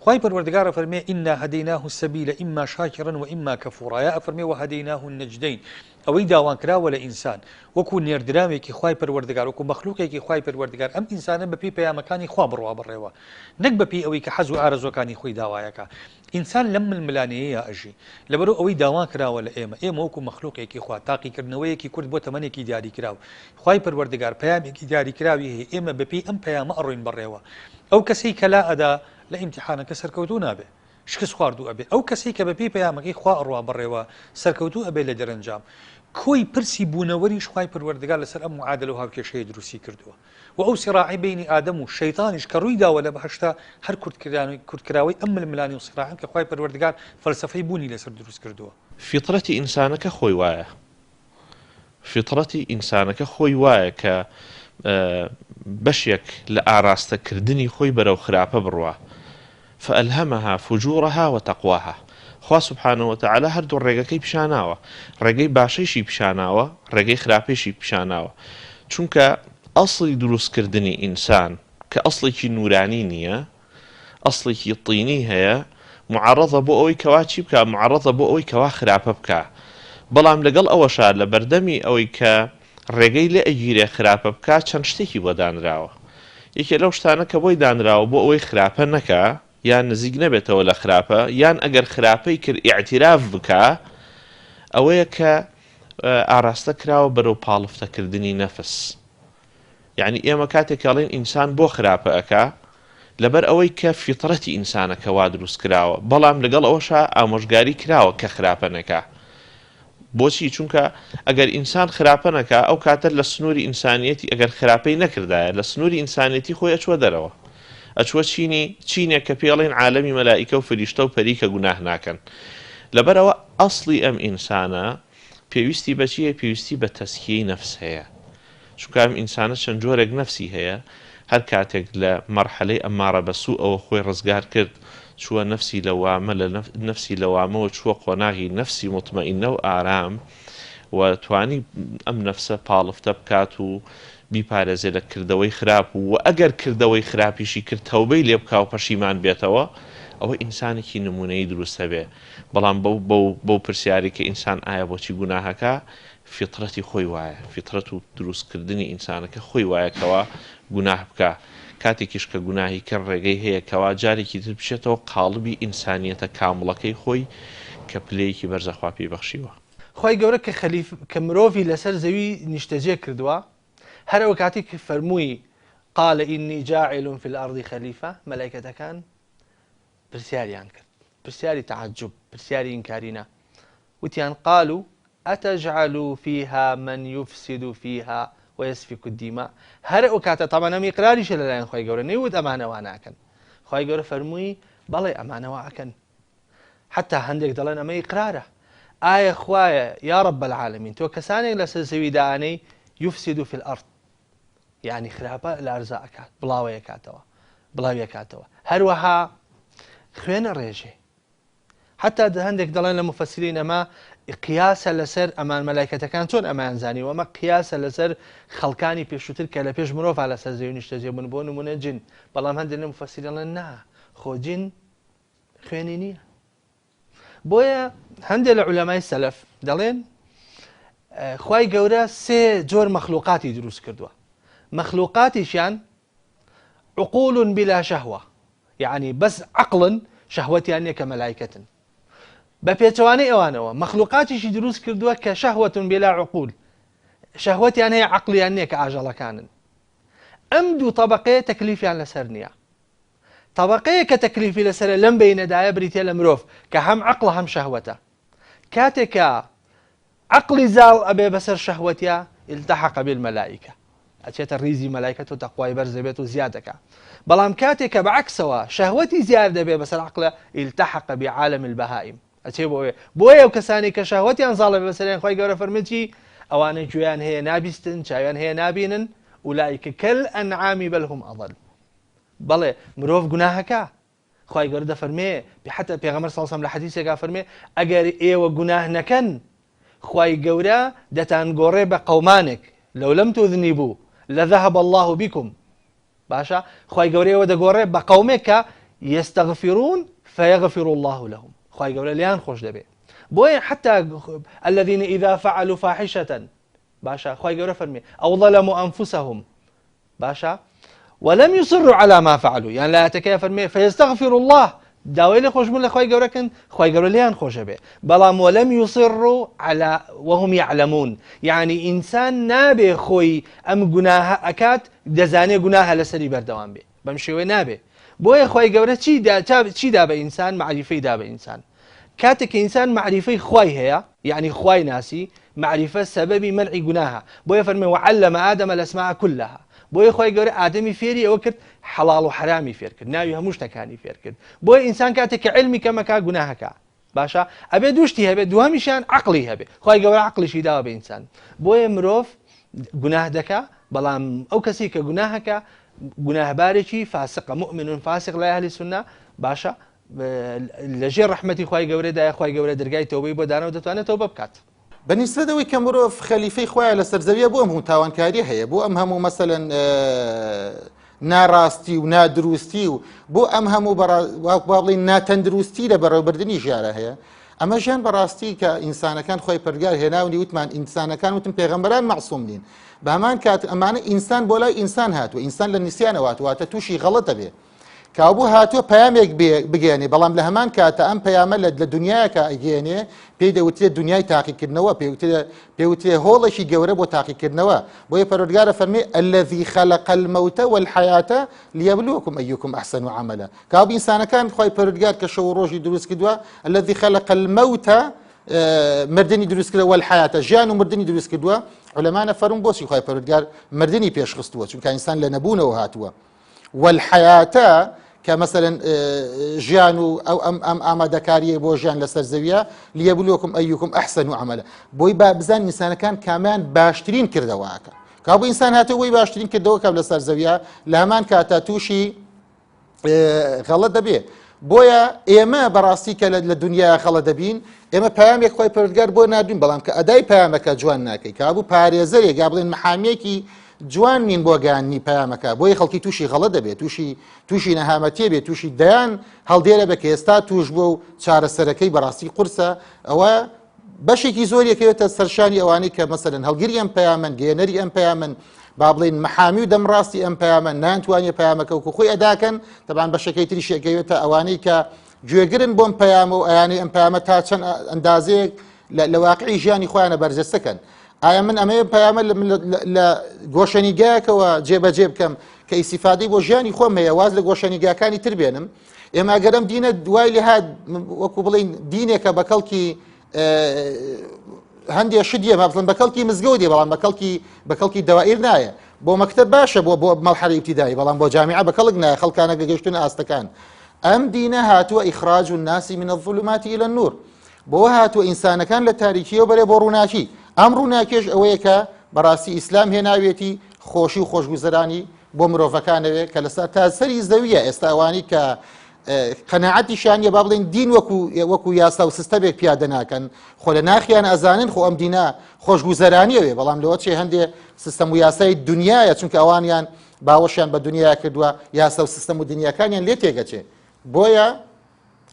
خوای پەروەردگار ئەفەرمێ، انا هدیناه السبیل اما شاکرا و اما کفورا یا ئەفەرمێ، وهدیناه النجدین. ئەوەی داواکراوە لە ئینسان وەکو نێردراوێکی خوای پەروەردگار، وەکو مەخلوقێکی خوای پەروەردگار، ئەم ئینسانە بەپێی پەیامەکانی خوا بڕوا بەڕێوە، نەک بەپێی ئەوەی کە حەز و ئارەزووەکانی خۆی داوایەکا. ئینسان لەم ململانێیەیا ئەژی. لەبەرئەو ئەوەی داواکراوە لە ئێمە، ئێمە وەکو مەخلوقێکی خوا، تاقیکردنەوەیەکی کورت بۆ تەمەنێکی دیاریکراو، خوای پەروەردگار پەیامێکی دیاریکراوی هەیە، ئێمە بەپێی ئەم پەیامە ئەڕۆین بەڕێوە. ئەو کەسەی کە لائەدا لە ئیمتیحانەکە سەرکەوتوو نابێ. شکست خواردوو ئەبێ. ئەو کەسەی کە بەپێی پەیامەکەی خوا ئەڕوا بەڕێوە، سەرکەوتوو ئەبێ لە دەرەنجام. کۆی پرسی بوونەوەریش خوای پەروەردگار لەسەر ئەم معادلە و هاوکێشەیە دروستی کردووە. وە ئەو سیڕاعەی بەینی ئادەم و شەیتانیش کە ڕووی داوە لە بەهەشتا هەر کورتکراوەی ئەم ململانێ و سیڕاعەن کە خوای پەروەردگار فەلسەفەی بوونی لەسەر دروست کردووە. فیتڕەتی ئینسانەکە خۆی وایە. فیتڕەتی ئینسانەکە خۆی وایە کە بەشێک لە ئاراستە کردنی خۆی بەرەو خراپە بڕوا، فالهمها فجورها وتقواها، خوا سبحانە وتعالی هەردوو ڕێگەکەی پیشاناوە، ڕێگەی باشەیشی پیشاناوە، ڕێگەی خراپەیشی پیشاناوە، چونکە ئەسڵی دروست کردنی ئینسان کە ئەسڵێکی نورانی نییە، ئەسڵێکی طینی هەیە معەڕەزە بۆ ئەوەی کەوا چی بکا معەڕەزە بۆ ئەوەی کەوا خراپە بکا بەڵام لەگەڵ ئەوەشا لە بەردەمی ئەوەی کە ڕێگەی لێ ئەگیرێ خراپە بکا چەند شتێکی بۆ دانراوە یەکێ لەو شتانە کە بۆی دانراوە بۆ ئەوەی خراپە نەکا یان نزیک نەبێتەوە لە خراپە یان ئەگەر خراپەی کرد ئیعتیراف بکا ئەوەیە کە ئاراستە کراوە بەرەو پاڵفتەکردنی نەفس یەعنی ئێمە کاتێک کە ئەڵێین ئینسان بۆ خراپە ئەکا لەبەر ئەوەی کە فیتڕەتی ئینسانەکە وا دروست کراوە بەڵام لەگەڵ ئەوەشا ئامۆژگاری کراوە کە خراپە نەکا بۆچی چونکە ئەگەر ئینسان خراپە نەکا ئەو کاتە لە سنووری ئینسانیەتی ئەگەر خراپەی نەکردایە لە سنووری ئینسانیەتی خۆی ئەچوە دەرەوە ئەچوە چینی چینێک کە پێڵێن عالەمی مەلائیکە و فریشتە و پەری کە گوناه ناکەن لەبەرئەوە ئەسڵی ئەم ئینسانە پێویستی بە چی هەیە؟ پێویستی بە تەزکیەی نەفس هەیە، چونکە ئەم ئینسانە چەند جۆرێک نەفسی هەیە، هەر کاتێک لە مەرحەلەی ئەمارە بە سوءەوە خۆی ڕزگار کرد، چووە نەفسی لەوامە، لە نەفسی لەوامەوە چووە قۆناغی نەفسی موتمەئینە و ئارام و توانی ئەم نەفسە پاڵفتە بکات و بیپارێزێ لە کردەوەی خراپ و ئەگەر کردەوەی خراپیشی کرد تەوبەی لێ بکا و پەشیمان بێتەوە، ئەوە ئینسانێکی نموونەیی دروست ئەبێ. بەڵام بەو بەو بەو پرسیارەی کە ئینسان ئایا بۆچی گوناه ئەکا فیترەتی خۆی وایە فیترەت و دروست کردنی ئینسانەکە خۆی وایە کەوا گوناه بکا کاتێکیش کە گوناهی کرد ڕێگەی هەیە کەوا جارێکی تر بچێتەوە قاڵبی ئینسانیەتە کامڵەکەی خۆی کە پلەیەکی بەرزە خوا پێی بەخشیوە. خوای گەورە کە خەلیف کە مرۆڤی لەسەر زەوی نیشتەجێ کردووە هەر ئەو کاتێک کە فەرمووی قال إني جاعل في الأرض خلیفە مەلایکەتەکان پرسیاریان کرد پرسیاری تەعەجوب پرسیاری ئینکاری نا وتیان قالوا أتجعل فيها من يفسد فيها ويسفك الدماء هەر ئەو کاتە تەبعەن ئەم ئیقراریشە لەلایەن خوای گەورە نەیوت ئەمانە وا ناکەن خوای گەورە فەرمووی بەڵێ ئەمانە وا ئەکەن حتا هەندێک دەڵێن ئەمە ئیقرارە ئایا خوایە یا رب العالمین تۆ کەسانێک لەسەر زەوی دانەی يفسد في الأرض یانی خراپە لە ئەرزا ئەکات بڵاوەی ئەکاتەوە بڵاوی ئەکاتەوە هەروەها خوێن ئەڕێژێ حتا هەندێک دەڵێن لە مفەسرین ئەمە قیاسە لەسەر ئەمان مەلایکەتەکان چۆن ئەمان زانی و ئەمە قیاسە لەسەر خەڵکانی پێشووتر کە لە پێش مرۆڤ لەسەر زەوی نیشتەجێ بوون بۆ نمونە جن بەڵام هەندێک لە مفەسرین دەڵێن نا خۆ جن خوێنی نییە بۆیە هەندێک لە عولەمای سەلەف دەڵێن خوای گەورە سێ جۆر مەخلوقاتی دروست کردووە مەخلوقاتیشیان عقول بلا شهوە یعنی بەس عقلن شەهوەتیان نییە کە مەلایکەتن بە پێچەوانەی ئەوانەوە مەخلوقاتیشی دروست کردووە کە شەهوەتون بلا عقول شەهوەتیان هەیە عقلیان نییە کە ئاژەڵەکانن ئەم دوو طبقەیە تەکلیفیان لەسەر نییە تەبەقەیەک کە تەکلیفی لەسەرە لەم بەینەدایە بریتیە لە مرۆڤ کە هەم عەقڵە هەم شەهوەتە کاتێک کە عەقڵی زاڵ ئەبێ بەسەر شەهوەتیا التحق بالملائکە ئەچێتە ڕیزی مەلایکەت و تەقوای بەرز دەبێت و زیاد دەکا بەڵام کاتێک کە بەعەکسەوە شەهوەتی زیاد دەبێ بەسەر عەقڵە التحق بعالم البهائم ئەچێ بۆ ئەوێ بۆیە ئەو کەسانەی کە شەهوەتیان زاڵە بێ بەسەریان خوای گەورە فەرمووی چی ئەوانە گوێیان هەیە نابیستن چاویان هەیە نابینن اولئک کالانعام بل هم اضل بەڵێ مرۆڤ گوناهەکا خوای گەورە دەفەرمێ حتی پێغەمبەر صلی الله علیه و سلم لە حەدیثێکا فەرمێ ئەگەر ئێوە گوناه نەکەن خوای گەورە دەتانگۆڕێ بە قەومانێک لو لم تذنبوا لذهب الله بكم باشە خوای گەورە ئێوە دەگۆڕێ بە قەومێک کە یستغفرون فیغفر الله لهم خوای گەورە لێیان خۆش دەبێ. بۆیە حتا الذين إذا فعلوا فاحشة باشە خوای گەورە فەرمی أو ظلموا أنفسهم باشە ولم يصروا على ما فعلوا یان لە ئایەتەکەی فەرمێ فيستغفر الله داوای لێ خۆشبوون لە خوای گەورە کەن خوای گەورە لێیان خۆشە بێ بەڵام ولم يصروا على وهم يعلمون یعنی ئینسان نابێ خۆی ئەم گوناهە ئەکات دەزانێ گوناهە لەسەری بەردەوام بێ بەم شێوەیە نابێ بۆیە خوای گەورە چی دا چی دا بە ئینسان مەعریفەی دا بە ئینسان کاتێک کە ئینسان مەعریفەی خوای هەیە یعنی خوای ناسی مەعریفە سەبەبی مەنعی گوناهە بۆیە فەرمێ وعلم آدم الاسماء كلها بۆیە خوای گەورە ئادەمی فێری ئەوە کرد حەڵاڵ و حەرامی فێر کرد ناوی هەموو شتەکانی فێر کرد بۆیە ئینسان کاتێک کە عیلمی کەمەکا گوناهەکە باشە ئەبێ دوو شتی هەبێت دووهەمیشیان عەقڵی هەبێ خوای گەورە عەقڵیشی داوە بە ئینسان بۆیە مرۆڤ گوناه دەکا بەڵام ئەو کەسی کە گوناهەکە گوناهبارێکی فاسقە مؤمن فاسق لای ئەهلی سوننە باشە لەژێر ڕەحمەتی خوای گەورەدایە خوای گەورە دەرگای تەوبەی بۆ دانەوە دەتوانێت تەوبە بکات. بە نیسبەت ئەوەی کە مرۆڤ خەلیفەی خوایە لەسەر زەویە بۆ ئەم هەموو تاوانکاریە هەیە بۆ ئەم هەموو مەسەلەن ناڕاستی و نادروستی و بۆ ئەم هەموو با بڵێین ناتەندروستی لە بەڕێوەبردنی ژیارە هەیە ئەمە ژیان بەڕاستی کە ئینسانەکان خۆی پەرگار هێناونی وتمان ئینسانەکان وتم پێغەمبەران مەعسوم نین بە هەمان کات ئەمانە ئینسان بۆ لای ئینسان هاتووە ئینسان لە نیسیانەوە هاتووە تووشی غەڵەتە بێ کابوو هاتووە پەیامێک بگەیەنێ بەڵام لە هەمان کاتە ئەم پەیامە لە لە دنیایەکە ئەگەیەنێ پێی دەوترێت دنیای تاقیکردنەوە پێوترێ هۆڵێکی گەورە بۆ تاقیکردنەوە بۆیە پەروەردگارە فەرمی الذي خلق الموت والحياة ليبلوكم أيكم أحسن عملا کابوو ئینسانەکان خوای پەروەردگار کە شەو و ڕۆژی دروست کردووە الذي خلق الموت مردنی دروست کردووە والحياة ژیان و مردنی دروست کردووە علەمانە فەرم بۆچی خوای پەروەردگار مردنی پێشخستووە چونکە ئینسان لە نەبوونەوە هاتووە والحیاتە کە مەسەلەن ژیان و ئەو ئەم ئەم ئامادەکاریە بۆ ژیان لەسەر زەویە لیەبلوکم ئەیکم ئەحسن و عملە بۆی با بزان ئینسانەکان کامیان باشترین کردەوەکە کابوو ئینسان هاتەوە بۆی باشترین کردەوە کە لەسەر زەویە لە هەمان کاتا تووشی غەڵەت دەبێ بۆیە ئێمە بەڕاستی کە لە دنیا خەڵە دەبین ئێمە پامێک خۆی پەرگار بۆ نردوین بەڵام کە ئەدای پامەکە جوان ناکەی کابوو پارێزەرێک یا بڵێن محامیەکی جوان نین بۆ گەیاندنی پەیامەکە بۆیە خەڵکی تووشی غەڵەت دەبێت تووشی تووشی نەهامەتیە بێت تووشی دەیان هەڵدێرە بە کە ئێستا توش بووە و چارەسەرەکەی بەڕاستی قورسە ئەوە بەشێکی زۆر یەکەوێتە سەرشانی ئەوانەی کە مەسەلەن هەڵگری ئەم پەیامن گەێنەری ئەم پەیامن با بڵین محامی و دەمڕاستی ئەم پەیامە نانتوانێ پەیامەکە وکو خۆی ئەداکەن تەبان بەشەکەی تریش یەکەوێتە ئەوانەی کە گوێگرن بۆم پەیامە و ئەیانەی ئەم پەیامە تا چەند ئەندازەیەک لە واقعی ژیانی خۆیانە بەرجەستەکەن ئایا من ئەمەیە پەیامە لە گۆشەنیگایەکەوە جێبەجێ بکەم کە ئیسیفادەی بۆ ژیانی خۆم هەیە واز لە گۆشەنیگاکانی تر بێنم ئێمە ئەگەرم دینە دوای لێ هاات وەکو بڵین دینێکە بە کەڵکی هەندێک شت یە بڵن بە کەڵکی مزگەوت دێ بەڵام بە کەڵکی بە کەڵکی دەوائیر نایە بۆ مەکتب باشە بۆ بۆ مەڵحەری ئیبتیدایی بەڵام بۆ جامیعە بە کەڵک نایە خەڵکانە گەگەشتن ئاستەکان ئەم دینە هاتووە ئیخراج الناس من الظلمات الى النور بۆ هاتووە ئینسانەکان لە تاریکیەوە بەرێ بۆ ڕووناکی ئەم ڕووناکێش ئەوەیە کە بەڕاستی ئیسلام هێناوێتی خۆشی و خۆشگوزەرانی بۆ مرۆڤەکانەوێ کە لەسەر تا سەری زەویە ئێستا ئەوانی کە قەناعەتیشیان نیە با بڵێن دین وەکو وەکو یاسا و سیستەمێک پیادە ناکەن خۆ لە ناخیان ئەزانن خۆ ئەم دینە خۆشگوزەرانیەوێ بەڵام لەوە چێ هەندێ سیستەم و یاسای دنیاە چونکە ئەوانیان باوەشیان بە دنیا کردووە یاسا و سیستەم و دنیاکانیان لێ تێگەچێ بۆیە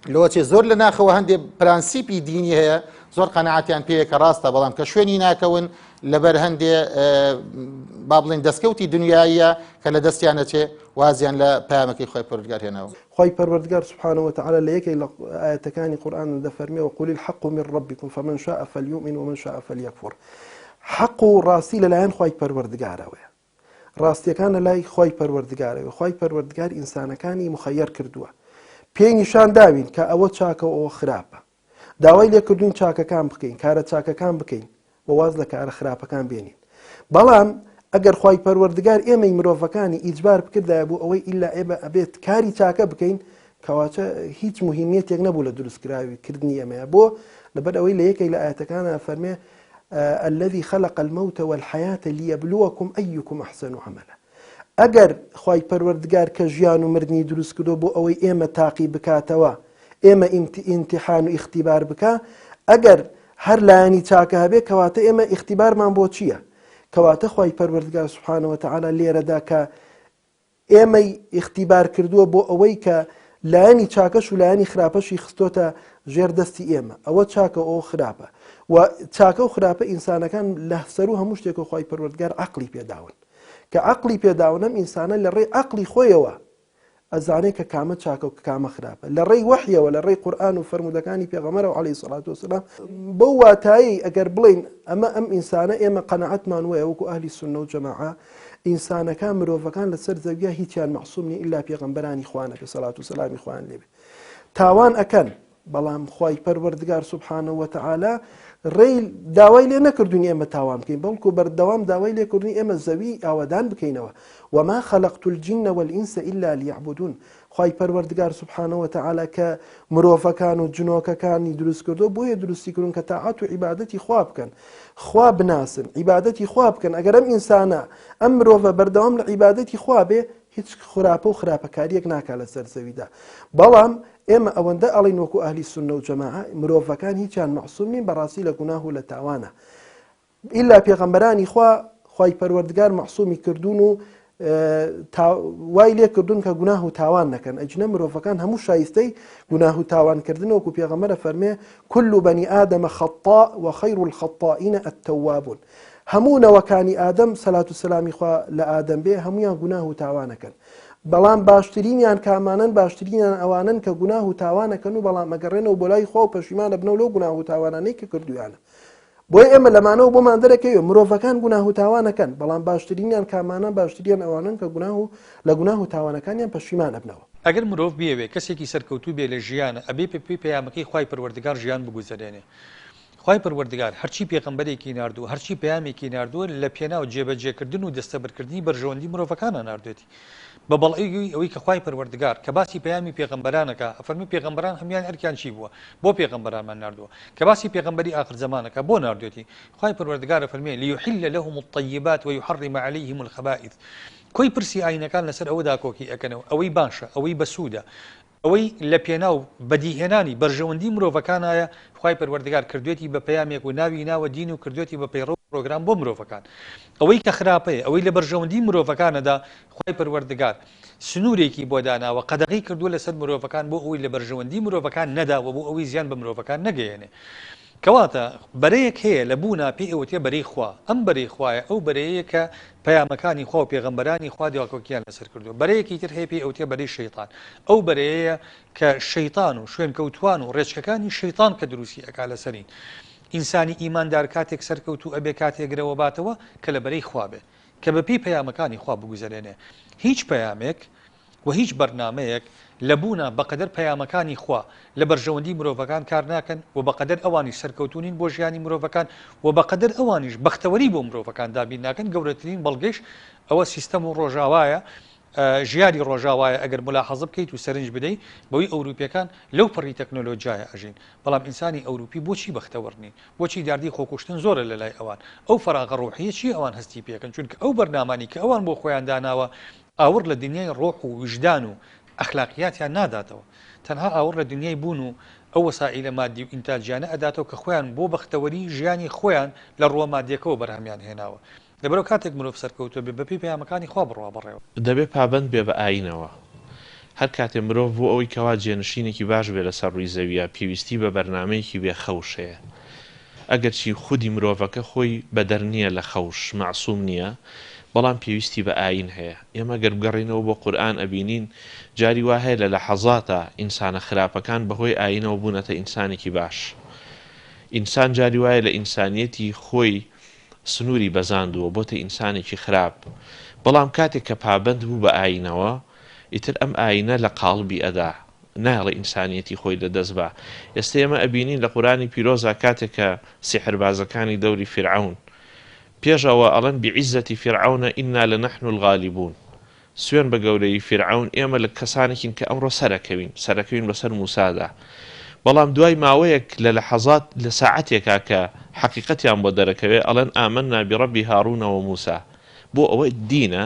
لەوەچێ زۆر لە ناخەوە هەندێ پرانسیپی دینی هەیە زۆر قەنەعاتیان پێیە کە ڕاستە بەڵام کە شوێنی ناکەون لەبەر هەندێ با بڵێن دەستکەوتی دنیاییە کە لە دەستیان نەچێ وازیان لە پەیامەکەی خۆی پەروەردگار هێناوە. خوای پەروەردگار سبحانە وتعالی لە یەکێک لە ئایەتەکانی قورئان دەفەرمێ وقل الحق من ربکم فمن شاء فلیؤمن ومن شاء فلیکفر حەق و ڕاستی لەلایەن خوای پەروەردگارەوەیە ڕاستیەکان لە لای خوای پەروەردگارەوە خوای پەروەردگار ئینسانەکانی مخەیەر کردووە پێی نیشان داوین کە ئەوە چاکە و ئەوە خراپە داوای لێکردوین چاکەکان بکەین کارە چاکەکان بکەین و واز لە کارە خراپەکان بێنین بەڵام ئەگەر خوای پەروەردگار ئێمەی مرۆڤەکانی ئیجبار بکردایە بۆ ئەوەی ئیلا ئێمە ئەبێت کاری چاکە بکەین کەواتە هیچ مهمیەتێک نەبوو لە دروستکراوی کردنی ئێمەیە بۆ لەبەر ئەوەی لە یەکێک لە ئاەتەکانە فەرمێ الذي خلق الموت والحياة ليبلوكم أيكم أحسن عملا ئەگەر خوای پەروەردگار کە ژیان و مردنی دروست کردو بۆ ئەوەی ئێمە تاقی بکاتەوە ئێمە ئیمتیحان و ئیختیبار بکا ئەگەر هەر لایەنی چاکە هەبێ کەواتە ئێمە ئیختیبارمان بۆ چییە؟ کەواتە خوای پەروەردگار سبحانە وتعالی لێرەدا کە ئێمەی ئیختیبار کردووە بۆ ئەوەی کە. لایەنی چاکەش و لایەنی خراپەشی خستۆتە ژێر دەستی ئێمە ئەوە چاکە ئەو خراپە و چاکە و خراپە ئینسانەکان لە سەرو هەموو شتێکە خوای پەروەردگار عەقڵی پێداون کە عەقڵی پێداون ئەم ئینسانە لە ڕێی عەقڵی خۆیەوە ئەزانێ کە کامە چاکە و کامە خراپە لە ڕێی وەحیەوە لە ڕێی قورئان و فەرموودەکانی پێغەمبەرەوە عەلەیهی سەڵات وەسەلام بەو واتایەی ئەگەر بڵێین ئەمە ئەم ئینسانە ئێمە قەناعەتمان وایە وەکو ئەهلی سوننە و جەماعە ئینسانەکان مرۆڤەکان لەسەر زەویە هیچیان مەعسوم نیە ئیلا پێغەمبەرانی خوا نەبێ سەڵات و سەلامی خوایان لێبێ تاوان ئەکەن بەڵام خوای پەروەردگار سبحانە وتعالی ڕێی داوای لێ نەکردوین ئێمە تاوان بکەین بەڵکو بەردەوام داوای لێکردنی ئێمە زەوی ئاوەدان بکەینەوە وما خلقت الجن والإنس إلا ليعبدون خوای پەروەردگار سبحانە وتعالی کە مرۆڤەکان و جنۆکەکانی دروست کردو بۆیە دروستی کردون کە تاعەت و عیبادەتی خوا بکەن خوا بناسن عیبادەتی خوا بکەن ئەگەر ئەم ئینسانە ئەم مرۆڤە بەردەوام لە عیبادەتی خوا بێ هیچ خراپە و خراپەکاریەک ناکا لەسەر زەویدا بەڵام ئێمە ئەوەندە ئەڵین وەکو ئەهلی سوننە و جەماعە مرۆڤەکان هیچیان مەعسوم نین بەڕاستی لە گوناه و لە تاوانە ئیلا پێغەمبەرانی خوا خوای پەروەردگار مەعسومی کردوون و وای لێ کردوون کە گوناه و تاوان نەکەن ئەجنە مرۆڤەکان هەموو شایستەی گوناه و تاوانکردن وەکو پێغەمبەرە فەرمێ كل بني آدم خطاء وخير الخطائين التوابون هەموو نەوەکانی ئادەم سەلات و سەلامی خوا لە ئادەم بێ هەمویان گوناه و تاوانەکەن بەڵام باشترینیان کامانەن باشترینیان ئەوانەن کە گوناه و تاوانەکەن و بەڵام ئەگەڕێنەوە بۆ لای خوا و پەشیمان ئەبنەوە لەو گوناه و تاوانانەی کە کردویانە بۆیە ئێمە لەمانەوە بۆمان دەرەکەوێ مرۆڤەکان گوناه و تاوانەکەن بەڵام باشترینیان کامانە باشتریان ئەوانەن کە گوناه و لە گوناه و تاوانەکانیان پەشیمان ئەبنەوە. ئەگەر مرۆڤ بیەوێ کەسێکی سەرکەوتوو بێ لە ژیانا ئەبێ بە پێی پەیامەکەی خوای پەروەردگار ژیان بگوزەرێنێ خوای پەروەردگار هەرچی پێغەمبەرێکی ناردووە هەرچی پەیامێکی ناردووە لە پێناو جێبەجێکردن و دەستەبەرکردنی بەرژەوەندی مرۆڤەکانا ناردوێتی بە بەڵگەی ئەوەی کە خوای پەروەردگار کە باسی پەیامی پێغەمبەران ئەکا ئەفەرموێ پێغەمبەران هەموویان ئەرکیان چی بووە بۆ پێغەمبەرانمان ناردووە کە باسی پێغەمبەری ئاخر زەمان ئەکا بۆ ناردوێتی خوای پەروەردگار ئەفەرموێ لیحل لهم الطیبات ویحرم علیهم الخبائث کۆی پرسی ئاینەکان لەسەر ئەوە داکۆکی ئەکەنەوە ئەوەی باشە ئەوەی بەسوودە ئەوەی لە پێناو بەدیهێنانی بەرژەوەندی مرۆڤەکانایە، خوای پەروەردگار کردوێتی بە پەیامێک و ناوی ناوە دین و کردوێتی بە پەیڕەو و پرۆگرام بۆ مرۆڤەکان. ئەوەی کە خراپەیە، ئەوەی لە بەرژەوەندی مرۆڤەکانەدا خوای پەروەردگار سنوورێکی بۆ داناوە، قەدەغەی کردووە لەسەر مرۆڤەکان بۆ ئەوەی لە بەرژەوەندی مرۆڤەکان نەدا و بۆ ئەوەی زیان بە مرۆڤەکان نەگەیەنێ. کەواتە بەرەیەک هەیە لە بوونا پێی ئەوترێ بەرەی خوا، ئەم بەرەی خوایە ئەو بەرەیەیە کە پەیامەکانی خوا و پێغەمبەرانی خوا داکۆکییان لەسەر کردووە، بەرەیەکی تر هەیە پێی ئەوترێ بەرەی شەیتان، ئەو بەرەیەیە کە شەیتان و شوێنکەوتووان و ڕێچکەکانی شەیتان کە دروستی ئەکا لەسەرین. ئینسانی ئیماندار کاتێک سەرکەوتوو ئەبێ کاتێ گرەوە باتەوە کە لە بەرەی خوا بێ، کە بەپێی پەیامەکانی خوا بگوزەرێنێ. هیچ پەیامێک و هیچ بەرنامەیەک لە بوونا بەقەدەر پەیامەکانی خوا لە بەرژەوەندی مرۆڤەکان کار ناکەن و بەقەدەر ئەوانیش سەرکەوتوو نین بۆ ژیانی مرۆڤەکان و بەقەدەر ئەوانیش بەختەوەری بۆ مرۆڤەکان دابین ناکەن گەورەترین بەڵگەیش ئەوە سیستەم و ڕۆژاوایە ژیاری ڕۆژاوایە ئەگەر ملاحەزە بکەیت و سەرنج بدەی بەوەی ئەوروپیەکان لەو پەڕی تەکنۆلۆجیایە ئەژین بەڵام ئینسانی ئەوروپی بۆچی بەختەوەر نین بۆچی دیاردەی خۆکوشتن زۆرە لە لای ئەوان ئەو فەراغە ڕۆحیە چیە ئەوان هەستی پێکەن چونکە ئەو بەرنامانی کە ئەوان بۆ خۆیان داناوە ئاوڕ لە دنیای ڕۆح و ویژدان و ئەخلاقیاتیان ناداتەوە، تەنها ئاوڕ لە دنیای بوون و ئەو وەسائیلە مادی و ئینتاجیانە ئەداتەوە کە خۆیان بۆ بەختەوەری ژیانی خۆیان لە ڕووە مادیەکەوە بەرهەمیان هێناوە. لەبەرئەوە کاتێک مرۆڤ سەرکەوتوو بێ بەپێی پەیامەکانی خوا بڕوا بەڕێوە. دەبێ پابەند بێ بە ئایینەوە. هەر کاتێ مرۆڤ بۆ ئەوەی کەوا جێنشینێکی باش بێ لەسەر ڕووی زەوییا پێویستی بە بەرنامەیەکی بێ خەوش هەیە. ئەگەرچی خودی مرۆڤەکە خۆی بەدەر نییە لە خەوش، مەعسوم نییە، بەڵام پێویستی بە ئایین هەیە. ئێمە گەر بگەڕێینەوە بۆ قورئان ئەبینین جاری وا هەیە لە لەحەزاتا ئینسانە خراپەکان بەهۆی ئایینەوە بوونەتە ئینسانێکی باش. ئینسان جاری وایە لە ئینسانیەتی خۆی سنووری بەزاندووە بۆتە ئینسانێکی خراپ، بەڵام کاتێک کە پابەند بوو بە ئایینەوە ئیتر ئەم ئایینە لە قاڵبی ئەدا. نایەڵێ ئینسانیەتی خۆی لە دەست با. ئێستە ئێمە ئەبینین لە قورئانی پیرۆزا کاتێک کە سیحربازەکانی دەوری فیرعەون پێش ئەوە ئەڵێن بعزة فرعون انا لنحن الغالبون سوێن بە گەورەیی فیرعەون ئێمە لە کەسانێکین کە ئەمڕۆ سەرەکەوین سەرەکەوین بەسەر موسادا بەڵام دوای ماوەیەک لە لەحەزات لە ساعەتێکا کە حەقیقەتیان بۆ دەرەکەوێ ئەڵێن آمنا برب هارون وموسی بۆ ئەوە دینە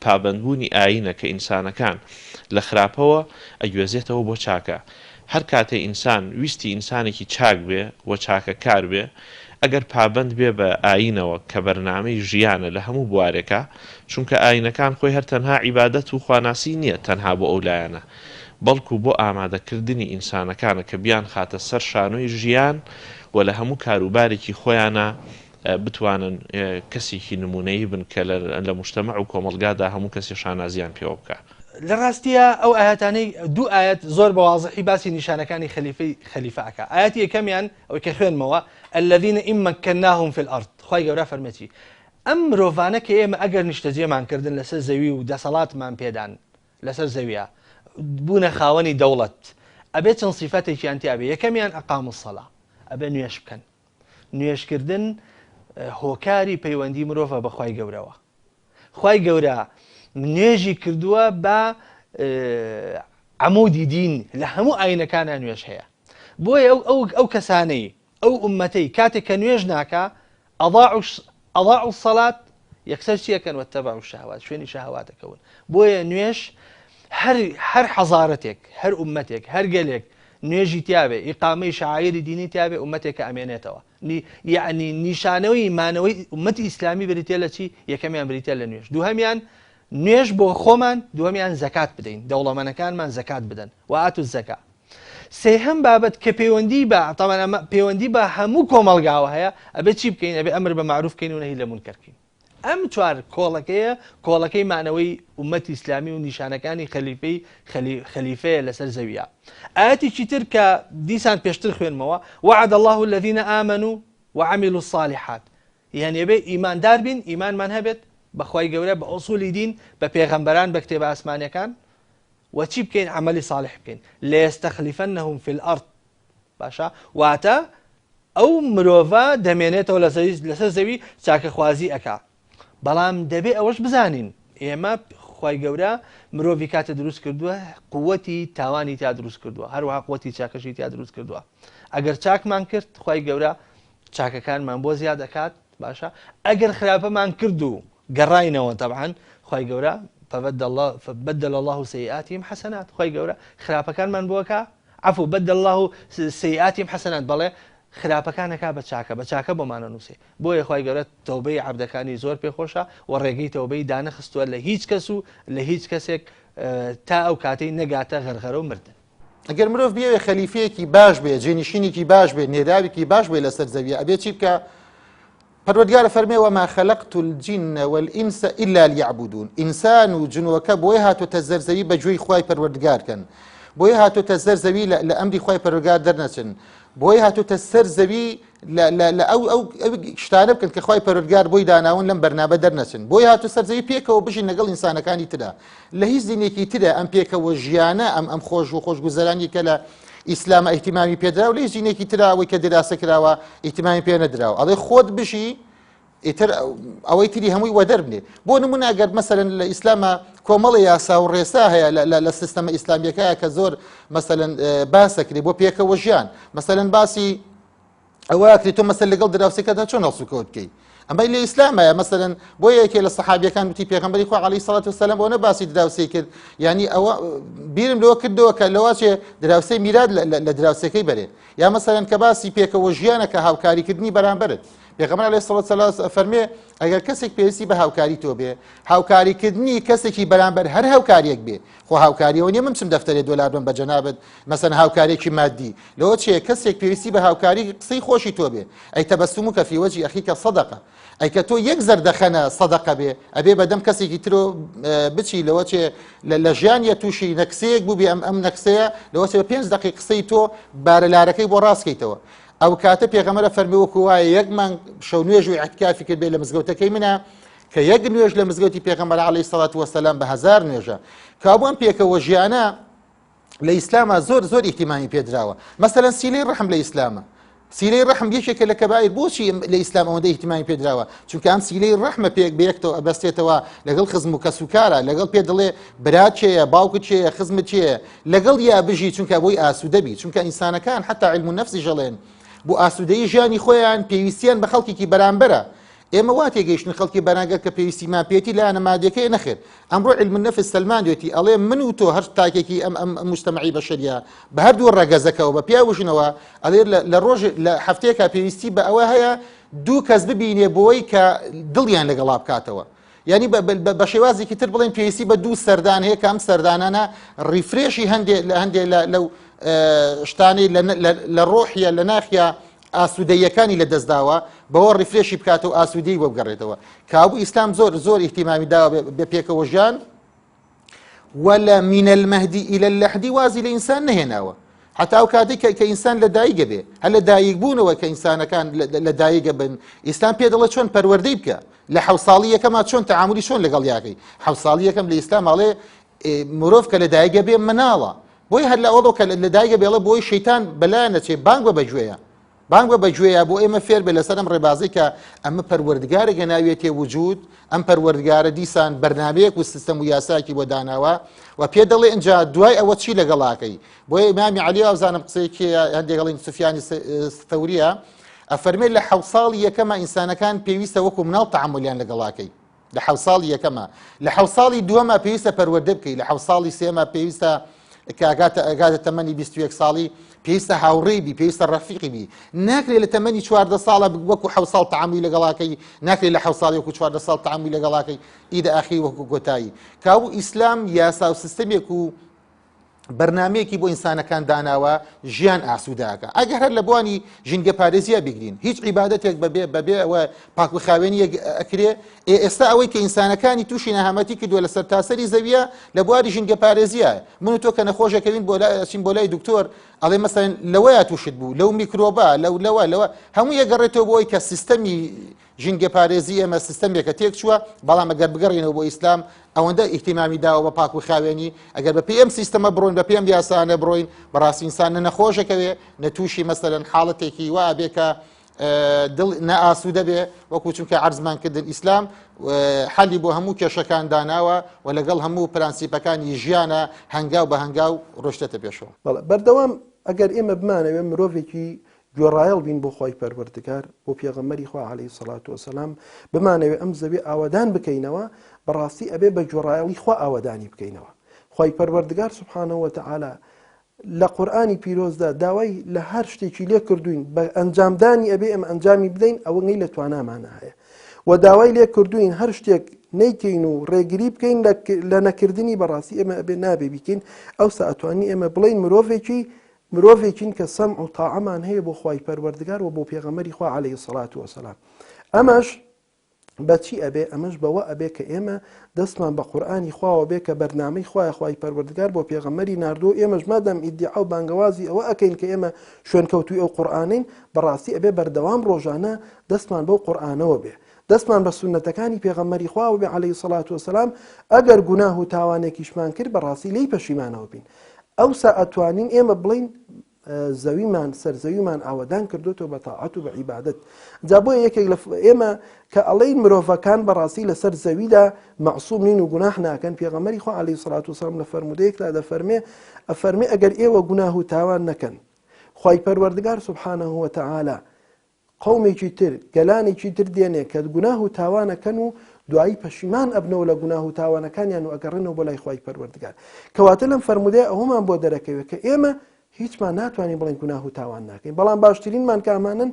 پابەندبوونی ئایینە کە ئینسانەکان لە خراپەوە ئەگوێزێتەوە بۆ چاکە. هەر کاتێ ئینسان ویستی ئینسانێکی چاک بێ و چاکەکار بێ، ئەگەر پابەند بێ بە ئایینەوە کە بەرنامەی ژیانە لە هەموو بوارێکا، چونکە ئایینەکان خۆی هەر تەنها عیبادەت و خواناسی نییە تەنها بۆ ئەو لایەنە. بەڵکو بۆ ئامادەکردنی ئینسانەکانە کە بیانخاتە سەر شانۆی ژیان و لە هەموو کاروبارێکی خۆیانا بتوانن کەسێکی نموونەیی بن کە لە موجتەمەع و کۆمەڵگادا هەموو کەسێ شانازیان پێوە بکا. لە ڕاستیا ئەو ئایەتانەی دوو ئایەت زۆر بە وازحی باسی نیشانەکانی خەلیفەی خەلیفە ئەکا ئایەتی یەکەمیان ئەوەی کە خوێنمەوە الذین ان مککناهم فی الارض خوای گەورە فەرمێ چی ئەم مرۆڤانە کە ئێمە ئەگەر نیشتەجێمان کردن لەسەر زەوی و دەسەڵاتمان پێدان لەسەر زەویە بوونە خاوەنی دەوڵەت ئەبێ چەند سیفەتێکیان تیابێ یەکەمیان اقاموا الصلاة ئەبێ نوێژ بکەن نوێژکردن هۆکاری پەیوەندی مرۆڤە بە خوای گەورەوە خوای گەورە نوێژی کردووە بە عمودی دین لە هەموو ئاینەکانە نوێژ هەیە بۆیە ئەو ئەو ئەو کەسانەی ئەو ئومەتەی کاتێک کە نوێژ ناکا ئەضاعوا الصلاة یەکسەر چی ئەکەن واتبعوا الشهوات شوێنی شەهوات ئەکەون بۆیە نوێژ هەر هەر حەزارەتێک هەر ئومەتێک هەر گەلێک نوێژی تیاێ ئیقامەی شعایری دینی تیاێ ئومەتێکە ئەمێنێتەوە یعنی نیشانەوەی مانەوەی ئومەتی ئیسلامی بریتە لە چی یەکەمیان بریتە لە نوێژ دووهەمیان نوێژ بۆ خۆمان دووەمیان زەکات بدەین دەوڵەمەنەکانمان زەکات بدەن وآتوا الزکا سێهەم بابەت کە پەیوەندی بە تەبعەن ئەمە پەیوەندی بە هەموو کۆمەڵگاوە هەیە ئەبێ چی بکەین ئەبێ ئەمر بە مەعروف بکەین و نەهی لە مونکەر بکەین ئەم چوار کۆڵەکەیە کۆڵەکەی مانەوەی ئومەتی ئیسلامی و نیشانەکانی خەلیفەی خەلیفەیە لەسەر زەویە ئاەتێکی تر کە دیسان پێشتر خوێنمەوە وعد الله الذين آمنوا وعملوا الصالحات یان ئەبێ ئیماندار بین ئیمانمان هەبێت بەخوای گەورە بە ئوسولی دین بە پێغەمبەران بە کتێبە ئاسمانیەکان وە چی بکەین عەمەلی صالح بکەین لەیستخلفنهم فی الارض باشە واتە ئەو مرۆڤە دەمێنێتەوە لەسەر زەوی چاکەخوازی ئەکا بەڵام دەبێ ئەوەش بزانین ئێمە خی گەورە مرۆڤی کاتە دروست کردووە قوتی تاوانی تا دروست کردووە هەروەها قوتی چاکەشی تا دروست کردووە ئەگەر چاکمان کرد خی گەورە چاکەکانمان بۆ زیاد ئەکات باشە ئەگەر خراپەمان کرد و گەڕاینەوە تەبعەن خوای گەورە فبدل الله سيئاتهم حسنات خوای گەورە خراپەکانمان بۆ ئەکا عفو بدل الله سيئاتهم حسنات بەڵێ خراپەکان ئەکا بە چاکە بە چاکە بۆمان ئەنووسێ بۆیە خوای گەورە تەوبەی عەبدەکانی زۆر پێخۆشە و ڕێگەی تەوبەی دانەخستووە لە هیچ کەس و لە هیچ کەسێک تا ئەو کاتەی نەگاتە غەرغەرە و مردن. ئەگەر مرۆڤ بیەوێ خەلیفەیەکی باش بێ جێنشینێکی باش بێ نێراوێکی باش بێ لەسەر زەویە ئەبێ چی بکە پەروەردگار فەرمێ وما خلقت الجن والإنس إلا ليعبدون ئینسان و جنۆکە بۆیە هاتۆتە زەر زەوی بە گوێی خوای پەروەردگار کەن بۆیە هاتۆتە زەر زەوی لە ئەمری خوای پەروەردگار دەرنەچن بۆیە هاتۆتە سەر زەوی لە ئەو ئەو شتانە بکەن کە خوای پەروەردگار بۆی داناون لەم بەرنامە دەرنەچن بۆیە هاتو سەر زەوی پێکەوە بژین لەگەڵ ئینسانەکانی ترا لە هیچ دینێکی ترە ئەم پێکەوە ژیانە ئەم ئەم خۆش و خۆشگوزەرانی کە لە ئیسلامە ئیهتیمامی پێدراو لە هیچ دینێکی ترا ئەوەی کە دراسە کراوە ئیهتیمامی پێ نەدراوە ئەڵێ خۆت بژی ئیتر ئەوەی تری هەمووی وەدەر بنێ بۆ نمونە ئەگەر مەسەرەن لە ئیسلامە کۆمەڵی یاسا و ڕێسا هەیە لە سیستەمە ئیسلامیەکە کە زۆر مەسەلەن باسەکرێ بۆ پێکەوە ژیان مەسەلەن باسی ئەوە ئەکرێت تۆ مەسەل لەگەڵ دراوسێکەدا چۆن هەڵسوکەوت بکەی ئەمەی لە ئیسلامە مەسەلەن بۆ یەکێ لە سەحابیەکان وتی پێغەمبەری خوا عەلەیهی سەڵات وسەلام بۆ نە باسی دراوسێ کرد یعنی ئەوە بیرم لەوە کردەوە کە لەوە چێ دراوسێ میرات لە دراوسێکەی بەرێ یا مەسەلەن کە باسی پێکەوە ژیانە کە هاوکاریکردنی بەرامبەرت پێغەمبەر عەلەیهی سەڵات وسەلام فەرمێ ئەگەر کەسێک پێویستی بە هاوکاری تۆ بێ هاوکاریکردنی کەسێکی بەرامبەر هەر هاوکاریەک بێ خۆ هاوکاریەوە نیە من چم دەفتەرێ دۆلار بم بە جەنابت مەسەن هاوکارێکی مادی لەوە چێ کەسێک پێویستی بە هاوکاری قسەی خۆشی تۆ بێ ئەی تەبەسومکە فی وەجهی ئەخیکە سەدەقە ئەی کە تۆ یەک زەردەخەنە سەدەقە بێ ئەبێ بەدەم کەسێکی ترۆ بچی لەوە چێ لە ژیانە تووشی نەکسەیەک بوو بێ ئەم ئەم نەکسەیە لەوە چێ پێنج دقی قسەی تۆ بارە لارەکەی بۆ ڕاستکەیتەوە ئەو کاتە پێغەمەرە فەرمی وەکو وایە یەک مانگ شەو نوێژ و ئیعتکافی کرد بێ لە مزگەوتەکەی منە کە یەک نوێژ لە مزگەوتی پێغەمبەر عەلەیهی سەڵات وەسەلام بە هەزار نوێژە کابوو ئەم پێکەوە ژیانە لە ئیسلاما زۆر زۆر ئیهتیمامی پێدراوە مەسەلەن سیلەی ڕەحم لە ئیسلامە سیلەی ڕەحم یەکێکە لە کەبایر بۆچی لە ئیسلام ئەوەندە ئیهتیمامی پێدراوە چونکە ئەم سیلەی ڕەحمە پێک بەیەکتەوە ئەبەستێتەوە لەگەڵ خزم و کەسوکارە لەگەڵ پێ دڵێ برا کێیە باوکت کێیە خزمت کێیە لەگەڵ یا بژی چونکە بۆی ئاسوودەبی چونکە ئینسانەکان حتا علم و نەفسی ژەڵێن بۆ ئاسوودەی ژیانی خۆیان پێویستیان بە خەڵکێکی بەرامبەرە ئێمە وا تێگەیشتن خەڵکی بەرانگەر کە پێویستیمان پێیەتی لایەنە مادیەکەی نەخێر ئەمڕۆ علم النفس سەلماندوێتی ئەڵێ من و تۆ هەر تاکێکی ئەم ئەم مجتمعی بەشەریە بە هەردوو ڕەگەزەکەەوە بە پیاو و ژنەوە ئەڵێ لە ڕۆژ لە هەفتەیەکا پێویستی بە ئەوە هەیە دوو کەس ببینێ بۆی کە دڵیان لەگەڵا بکاتەوە. یعنی بە شێوازێکی تر بڵێن پێویستی بە دوو سەردان هەیە کە ئەم سەردانانە refresh ی هەندێک لە هەندێک لەو شتانەی لە ڕۆحیە لە ناخیا ئاسوودەیەکانی لە دەستداوە بەوە refresh ی بکاتەوە ئاسوودەی بۆ بگەڕێتەوە کابوو ئیسلام زۆر زۆر ئیهتیمامی داوە بە پێکەوە ژیان وە لە من المهد إلى اللحد وازی لە ئینسان نەهێناوە حتا ئەو کاتێک کە کە ئینسان لە دایکە بێ هەر لە دایک بوونەوە کە ئینسانەکان لە دایکە بن ئیسلام پێ دەڵێ چۆن پەروەردەی بکە لە حەو ساڵی یەکەما چۆن تەعاملی چۆن لەگەڵ یاکەی حەو ساڵی یەکەم لە ئیسلام ئەڵێ مرۆڤ کە لە دایکە بێ مناڵە بۆی هەر لە ئەوڵەوە کە لە دایکە بێڵە بۆی شەیتان بەلایان نەچێ بانگ بە بەگوێیە بانگ بە بەگوێیە بۆ ئێمە فێر بێ لەسەر ئەم ڕێبازەی کە ئەمە پەروەردگارێکە ناویەتێ وجود ئەم پەروەردگارە دیسان بەرنمەیەک و سیستەم و یاساکی بۆ داناوە و پێ دەڵێ ئینجا دوای ئەوە چی لەگەڵاکەی بۆیە ئیمامی عەلی وابزانم قسەیەکی هەندێک سفیانی ثەوریە ئەفەرمێ لە حەو ساڵی یەکەمە ئینسانەکان پێویستە وەکو مناڵ تەعامولیان لەگەڵاکەی لە حەو ساڵی یەکەمە لە حەو ساڵی دووەمە پێویستە پەروەردە بکەی لە حەو ساڵی سێمە پێویستە کە ئەگاتە ئەگاتە تەمەنی 21 ساڵی پێویستە هاوڕێی بی پێویستە ڕەفیقی بی ناکرێت لە تەمەنی 14 ساڵە وەکو حەو ساڵ تەعامولی لەگەڵاکەی ناکرێت لە حەو ساڵی وەکو 14 ساڵ تەعامولی لەگەڵاکەی ئیدە ئاخری وەکو کۆتایی کاو ئیسلام یاسا و سیستەمێک و بەرنامەیەکی بۆ ئینسانەکان داناوە ژیان ئاسووداکە ئەگەر هەر لە بوانی ژینگە پارێزیە بگرین هیچ عیبادەتێک بەبێ بەبێ ئەوە پاک و خاوێنی ئەکرێ ئێستا ئەوەی کە ئینسانەکانی تووشی نەهامەتی کردووە لە سەرتاسەری زەویە لە بواری ژینگە پارێزیە من و تۆ کە نەخۆشەکەوین بۆ لای ئەچین بۆ لای دکتۆر ئەڵێ مەسەن لەوەیە تووشت بوو لەو میکرۆبا لەو لەوە لەوە هەموو یەگەڕێتەوە بۆی کە سیستەمی ژینگەپارێزی ئێمە سیستەمێکە تێکچووە، بەڵام ئەگەر بگەڕێینەوە بۆ ئیسلام ئەوەندە ئیهتیمامی داوە بە پاک و خاوێنی، ئەگەر بە پێی ئەم سیستەمە بڕۆین، بە پێی ئەم یاسانە بڕۆین، بەڕاستی ئینسان نە نەخۆش ئەکەوێ، نە تووشی مەسەلەن حاڵەتێکی وا ئەبێ کە دڵ نائاسوودە بێ، وەکو چونکە عەرزمان کردن ئیسلام حەلی بۆ هەموو کێشەکان داناوە و لەگەڵ هەموو پرەنسیپەکانی ژیانە هەنگاو بە هەنگاو ڕۆشتێتە پێشەوە. بەڵێ بەردەوام ئەگەر ئێمە بمانەوێ مرۆڤێکی گوێڕایەڵ بین بۆ خوای پەروەردگار، بۆ پێغەمبەری خوا علیە الصلوە والسلام، بمانەوێ ئەم زەویە ئاوەدان بکەینەوە، بەڕاستی ئەبێ بە گوێڕایەڵی خوا ئاوەدانی بکەینەوە. خوای پەروەردگار سبحانە وتعالی لە قورئانی پیرۆزدا داوای لە هەر شتێکی لێ کردوین بە ئەنجامدانی ئەبێ ئێمە ئەنجامی بدەین ئەوەی لە توانامانە هەیە و داوای لێ کردوین هەر شتێک نەیکەین و ڕێگری بکەین لە نەکردنی بەڕاستی ئێمە ئەبێ نابێ بیکەین ئەوسا ئەتوانی ئێمە بڵێین مرۆڤێکی مرۆڤێکین کە سەمع و تاعەمان هەیە بۆ خوای پەروەردگار و بۆ پێغەمبەری خوا علیە الصلوة والسلام ئەمەش بەچی ئەبێ ئەمەش بەوە ئەبێ کە ئێمە دەستمان بە قورئانی خواوە بێ کە بەرنامەی خوایە خوای پەروەردگار بۆ پێغەمبەری ناردووە ئێمەش مادام ئیدیعا و بانگەوازی ئەوە ئەکەین کە ئێمە شوێنکەوتووی ئەو قورئانەین بەڕاستی ئەبێ بەردەوام ڕۆژانە دەستمان بەو قورئانەوە بێ دەستمان بە سوننەتەکانی پێغەمبەری خواوە بێ علیە الصلوة والسلام ئەگەر گوناه و تاوانێکیشمان کرد بەڕاستی لێی پەشیمانەوە بین ئەوسا ئەتوانین ئێمە بڵین زەویمان سەرزەویمان ئاوەدان کردوتەوە بە تاعەت و بە عیبادەت جا بۆیە یەکێک لە ئێمە کە ئەڵێین مرۆڤەکان بەڕاستی لەسەر زەویدا مەعسوم نین و گوناح ناکەن پێغەمبەری خوا علیه الصلاة والسلام لە فەرموودەیەکدا دەفەرمێ ئەفەرمێ ئەگەر ئێوە گوناه و تاوان نەکەن خوای پەروەردگار سبحانه وتعالی قەومێکی تر، گەلانێکی تر دێنێ کە گوناه و تاوان ئەکەن و دوایی پەشیمان ئەبنەوە لە گوناه و تاوانەکانیان و ئەگەڕێنەوە بۆ لای خوای پەروەردگار. کەواتە لەم فەرموودەیە ئەوەمان بۆ دەرەکەوێ کە ئێمە هیچمان ناتوانین بڵێین گوناه و تاوان ناکەین، بەڵام باشترینمان کامانەن؟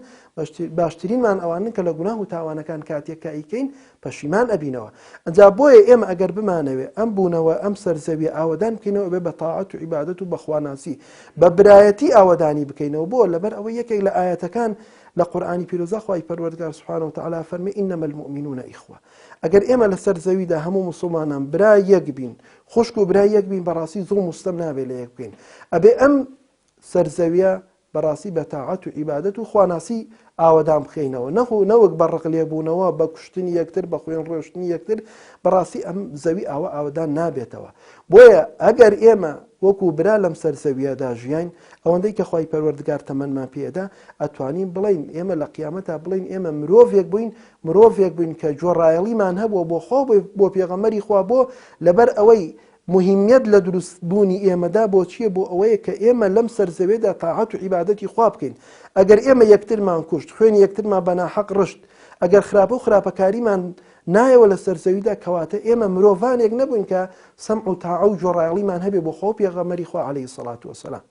باشترینمان ئەوانن کە لە گوناه و تاوانەکان کاتێک کە ئەیکەین پەشیمان ئەبینەوە. ئەجا بۆیە ئێمە ئەگەر بمانەوێ ئەم بوونەوە ئەم سەر زەویە ئاوەدان بکەینەوە ئەبێ بە تاعەت و عیبادەت و بە خواناسی بە برایەتی ئاوەدانی بکەینەوە بۆ لەبەر ئەوەی یەکێک لە ئایەتەکان لە قورئانی پیرۆزا خوای پەروەردگار سبحانه وتعالی فەرمی انما المؤمنون اخوه ئەگەر ئێمە لەسەر زەویدا هەموو موسڵمانان برا یەک بین خوشک و برا یەک بین بەڕاستی زوڵم و ستەم نابێ لە یەک بکەین ئەبێ ئەم سەر زەویە بەڕاستی بە تاعەت و عیبادەت و خواناسی ئاوەدان بخەینەوە نەخ و نەوەک بە ڕق لێبوونەوە بە کوشتنی یەکتر بە خوێن ڕۆشتنی یەکتر بەڕاستی ئەم زەوی ئاوە ئاوەدان نابێتەوە بۆیە ئەگەر ئێمە وەکو برا لەم سەر زەویەدا ژیاین ئەوەندەی کە خوای پەروەردگار تەمەنمان پێدا ئەتوانین بڵین ئێمە لە قیامەتا بڵین ئێمە مرۆڤێک بووین مرۆڤێک بووین کە گوێڕایەڵیمان هەبووە بۆ خوا بۆ پێغەمبەری خوا بۆ لەبەر ئەوەی موهیمیەت لە دروست بوونی ئێمەدا بۆ چیە بۆ ئەوەیە کە ئێمە لەم سەر زەوێدا تاعەت و عیبادەتی خوا بکەین ئەگەر ئێمە یەکترمان کوشت خوێنی یەکترمان بە ناحەق ڕشت ئەگەر خراپە و خراپەکاریمان نایەوە لە سەر زەویدا کەواتە ئێمە مرۆڤانێک نەبووین کە سەمع و تاعە و گوێڕایەڵیمان هەبێ بۆ خوا و پێغەمبەری خوا علیە الصلوة والسلام.